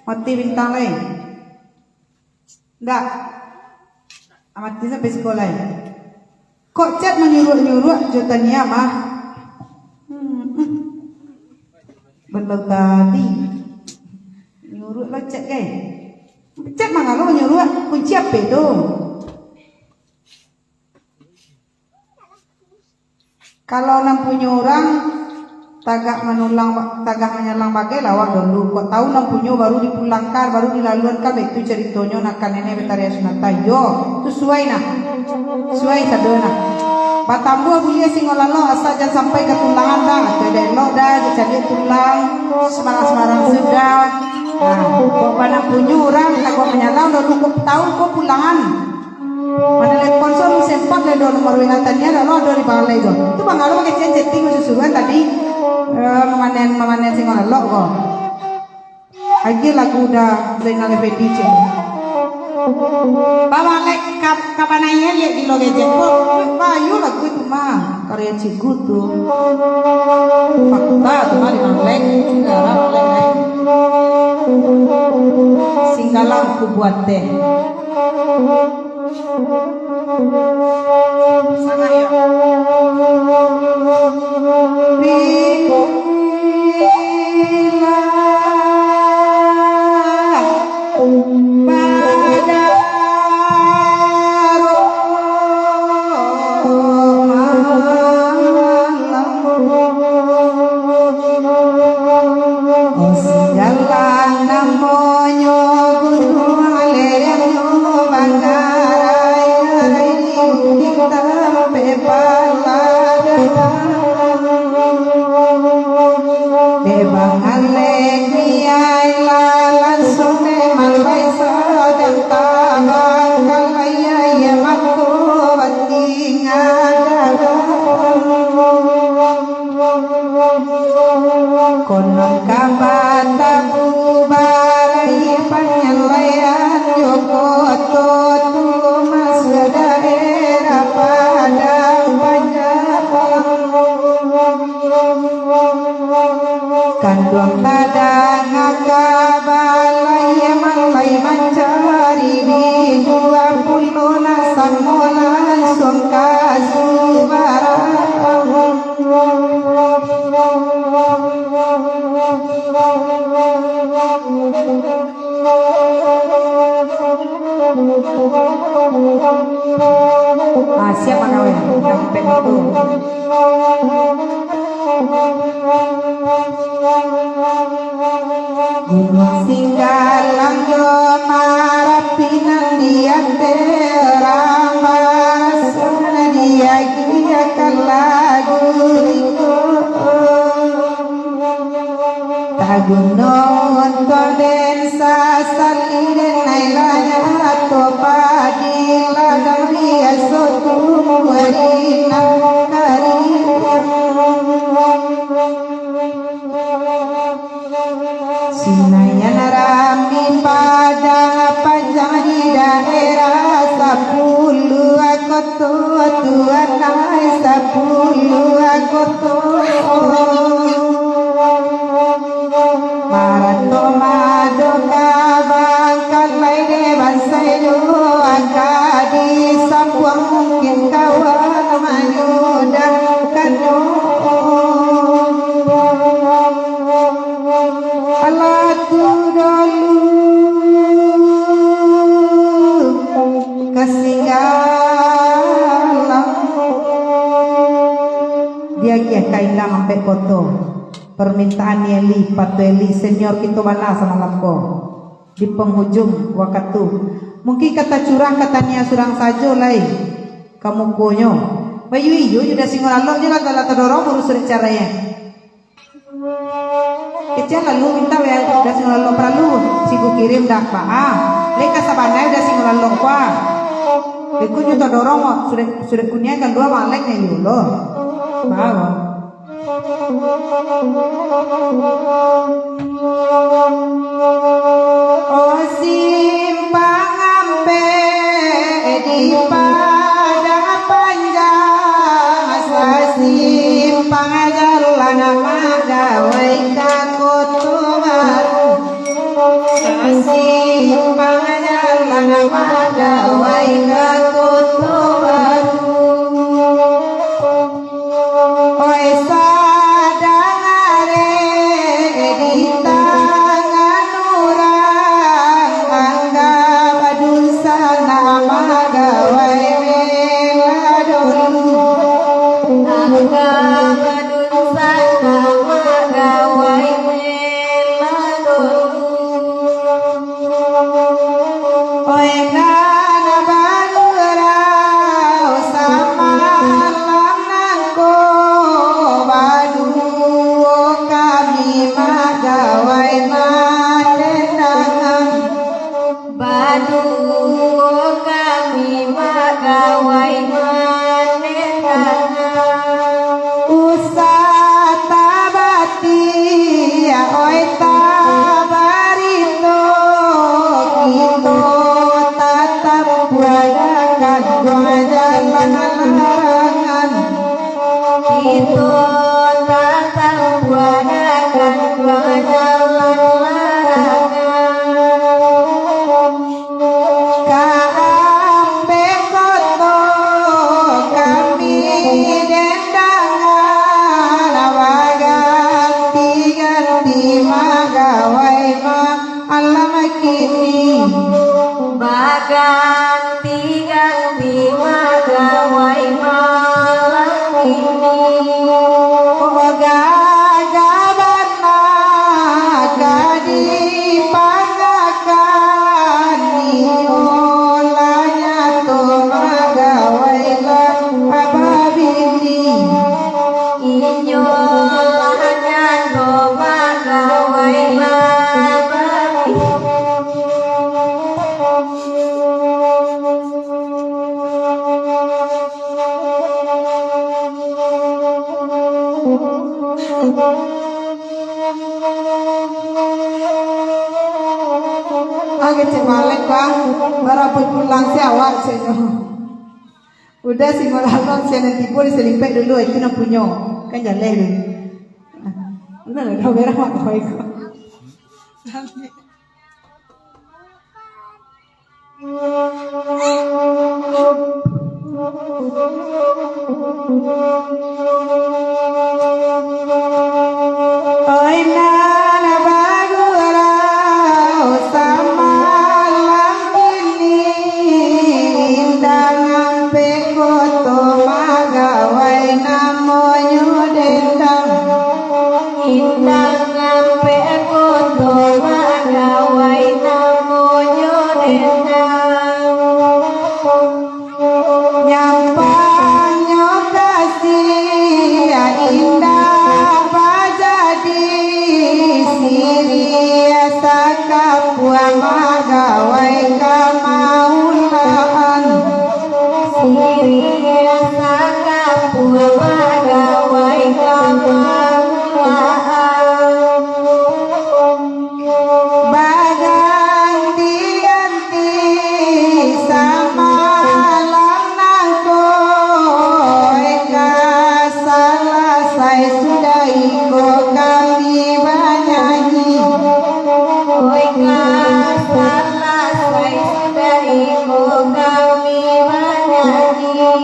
Mati bintang lai. Ndak. Mati sampai siko lai. Kok chat manyuruak-nyuruak jo Tania mah. Hmm. Bener tadi. Nyuruak lo chat, kai. Chat mangalo manyuruak? Kunci H P tu. Kalau nan punyo urang, tagak manulang, tagak manyalang bagai lah awak dulu. Kok tahu nan punyo baru dipulangkan, baru dilaluankan, baitu caritonyo nak ka nenek Betariah Sunatan. Iyo, tu suai nah. Suai sado nah. Batambuah buliah singo lalok, asa jan sampai katulangan dah. Atau elok dah, dicaliak tulang, semarang-semarang sudah. Nah, kok nan punyo urang, tagak manyalang dulu, kok tahu kok pulangan. Manelepon so, lu sempat lah do nomor W A Tania, dah lo ado di balai tu. Tu bang, kalau pakai chat-, chatting susuan tadi, eh, mamanen, mamanen singo lalok ko. Agiah lagu dah Zainal Effendi cek. Babalek ka, ka panaian liek gilo gejek ko. Bayu lagu tu mah. Karya cikgu tu. Fakta tu mah di Malek, Singgala Malek, eh. Singgala ku buat teh. Sangat ya. Jalan namonyo gunung, lereng bangkarai, bukik tampek paladan. Dek bangalek niai lah, langsuang dek malai sadang tabang, kalai ayam mako batingga dagang. Konon ka batabu barai panyalaian jo koto tu, masuak daerah Padang Panjang. Kanduang tadanga kaba lai, malai mancari di duo puluah, nak samo langsuang ka Subarah. Ah, siap mangawin. Dampet tu. Gunuang Singgalang jo Marapi nan di ateh rambah, raso nan diagiah ka lagu iko. Taguno untuang den sasali, den nailah nyato padi, ladang biaso tumbuah di nan kariang. Sinayan rami Padang Panjang di daerah sapuluah, koto tuanai sapuluah koto. Marato mado ka bangkalai dek bansai jo angka di sampuang, mungkin kawan manyudahkannyo. Alah tu dulu ka Singgalang. Diagiah ka Indang Ampek Koto. Permintaan Eli, Patu Eli, senior kito bana samalam ko. Di penghujung wakatu, mungkin ka tacurang ka Tania surang sajo lai ka mukonyo. Bayu iyo jo Da Singo Lalok jo lah, lah tadorong urus surat carai. Kecek lalu minta weh Da Singo Lalok paralu, si Bu kirim dak baa. Lai ka sabanai Da Singo Lalok ko. Beko jo tadorong surat, surat kuniang kalua malek nyo iyo lo. Baa. Oh, simpang ampek di Padang Panjang, sasimpang jalan magawai ka Koto. Manjalang magawai ka Koto Baru. Oi, sadang arek di tangan urang, anggap dunsanak magawai mela dulu. Anggap dunsanak magawai mela dulu. Oi, nan bagurau samalam nangko, baduo kami magawai manendangan. Baduo kami magawai manendangan. Usah tabatiak, oi, tabarito, kito tatap padakan jalan larangan. Kito tatap padakan jalan larangan. Ka Ampek Koto kami dendangan, baganti-ganti magawai malam kini. Baganti-ganti magawai malam kini. Oh, gagah bana ka dipangakan, iyo lah nyato magawai lah babini. Iyo lah nyato magawai lah babini. Ah, kecek baliak, Bang. Bara pulang si awak, ceknyo. Udah si malalok, si nan tibo di selimpek dulu, itu nan punyo. Kan jaleh tu. Nah, udah lah, dah berah mak kau iko. Oi, nan bagurau samalam kini, indang ampek Koto magawai namonyo dendang. Indang ampek Koto magawai namonyo dendang. Nyampangnyo kasih indak bajadi, siriah sakapua magawai kamaulaan. Siriah sakapua magawai kamaulaan. Baganti-ganti samalam nangko, oi ka salasai sudah iko kami banyanyi. Oi ka salasai sudah iko kami banyanyi.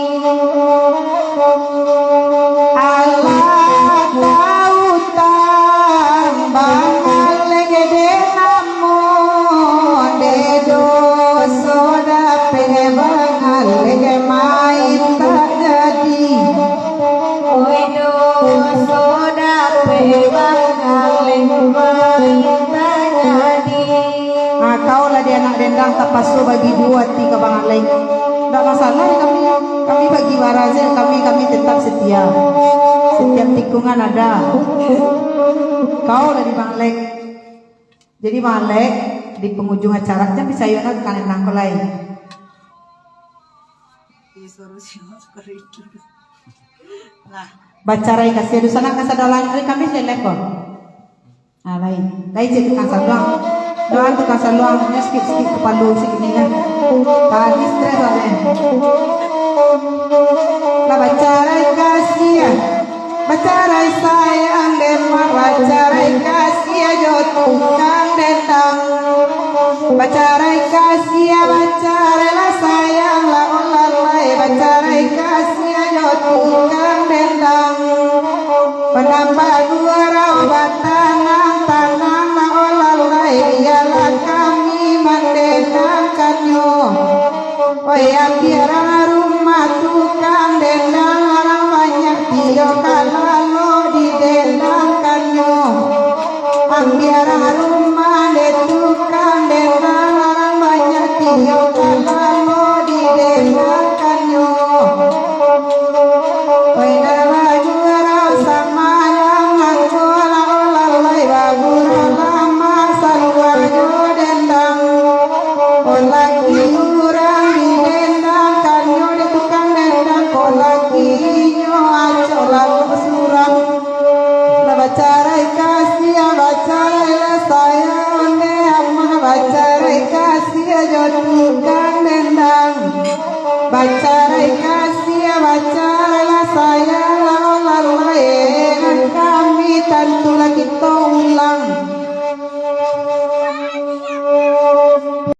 Alah tahu tang bangaleh dek namo, dek doso dapek bangaleh main tak jadi. Oi doso dapek bangaleh main tak jadi. Ah, kau lah di anak dendang tapaso bagi duo ati ka bangaleh. Ndak masalah di kami. Kami bagi bara se, kami, kami tetap setia. Setiap tikungan ada. Kau lah di bangaleh. Jadi bangaleh, di pangujung acara, jan picayo nak ka nang ko lai. Nah, bacarai kasih, dunsanak ka sadalain, ari kami selek ko. Ah, lain. Lain cek tukang saluang. Doa tukang saluang, nyo sikit-sikit kapalo sikit ni kan. Tadi stres lah, eh. Lah bacarai kasih, ah. Bacarai sayang, demak, bacarai kasih, ah, jo tukang dendang. Bacarai kasiah, bacarailah sayang, lah olah lai bacarai kasiah jo tukang dendang. Panambah gurau batanang-tanang, lah olah lai bialah kami mandendangkannyo. Oi, ambiaran rumah tukang dendang, urang banyak tiok ka lalo didendangkannyo. Ambiaran rumah dek tukang dendang, urang banyak tiok ka lalo didendangkannyo. Oi, nan bagurau samalam angko, lah olah lai bagurau lamak saluanyo dendang. Olah lai urang didendangkannyo dek tukang dendang, kok lai inyo acok lalok surang. Lah bacarai kasiah, bacarailah sayang, ondeh amah, bacarai kasiah jo tukang dendang. Bacarai kasiah, bacarai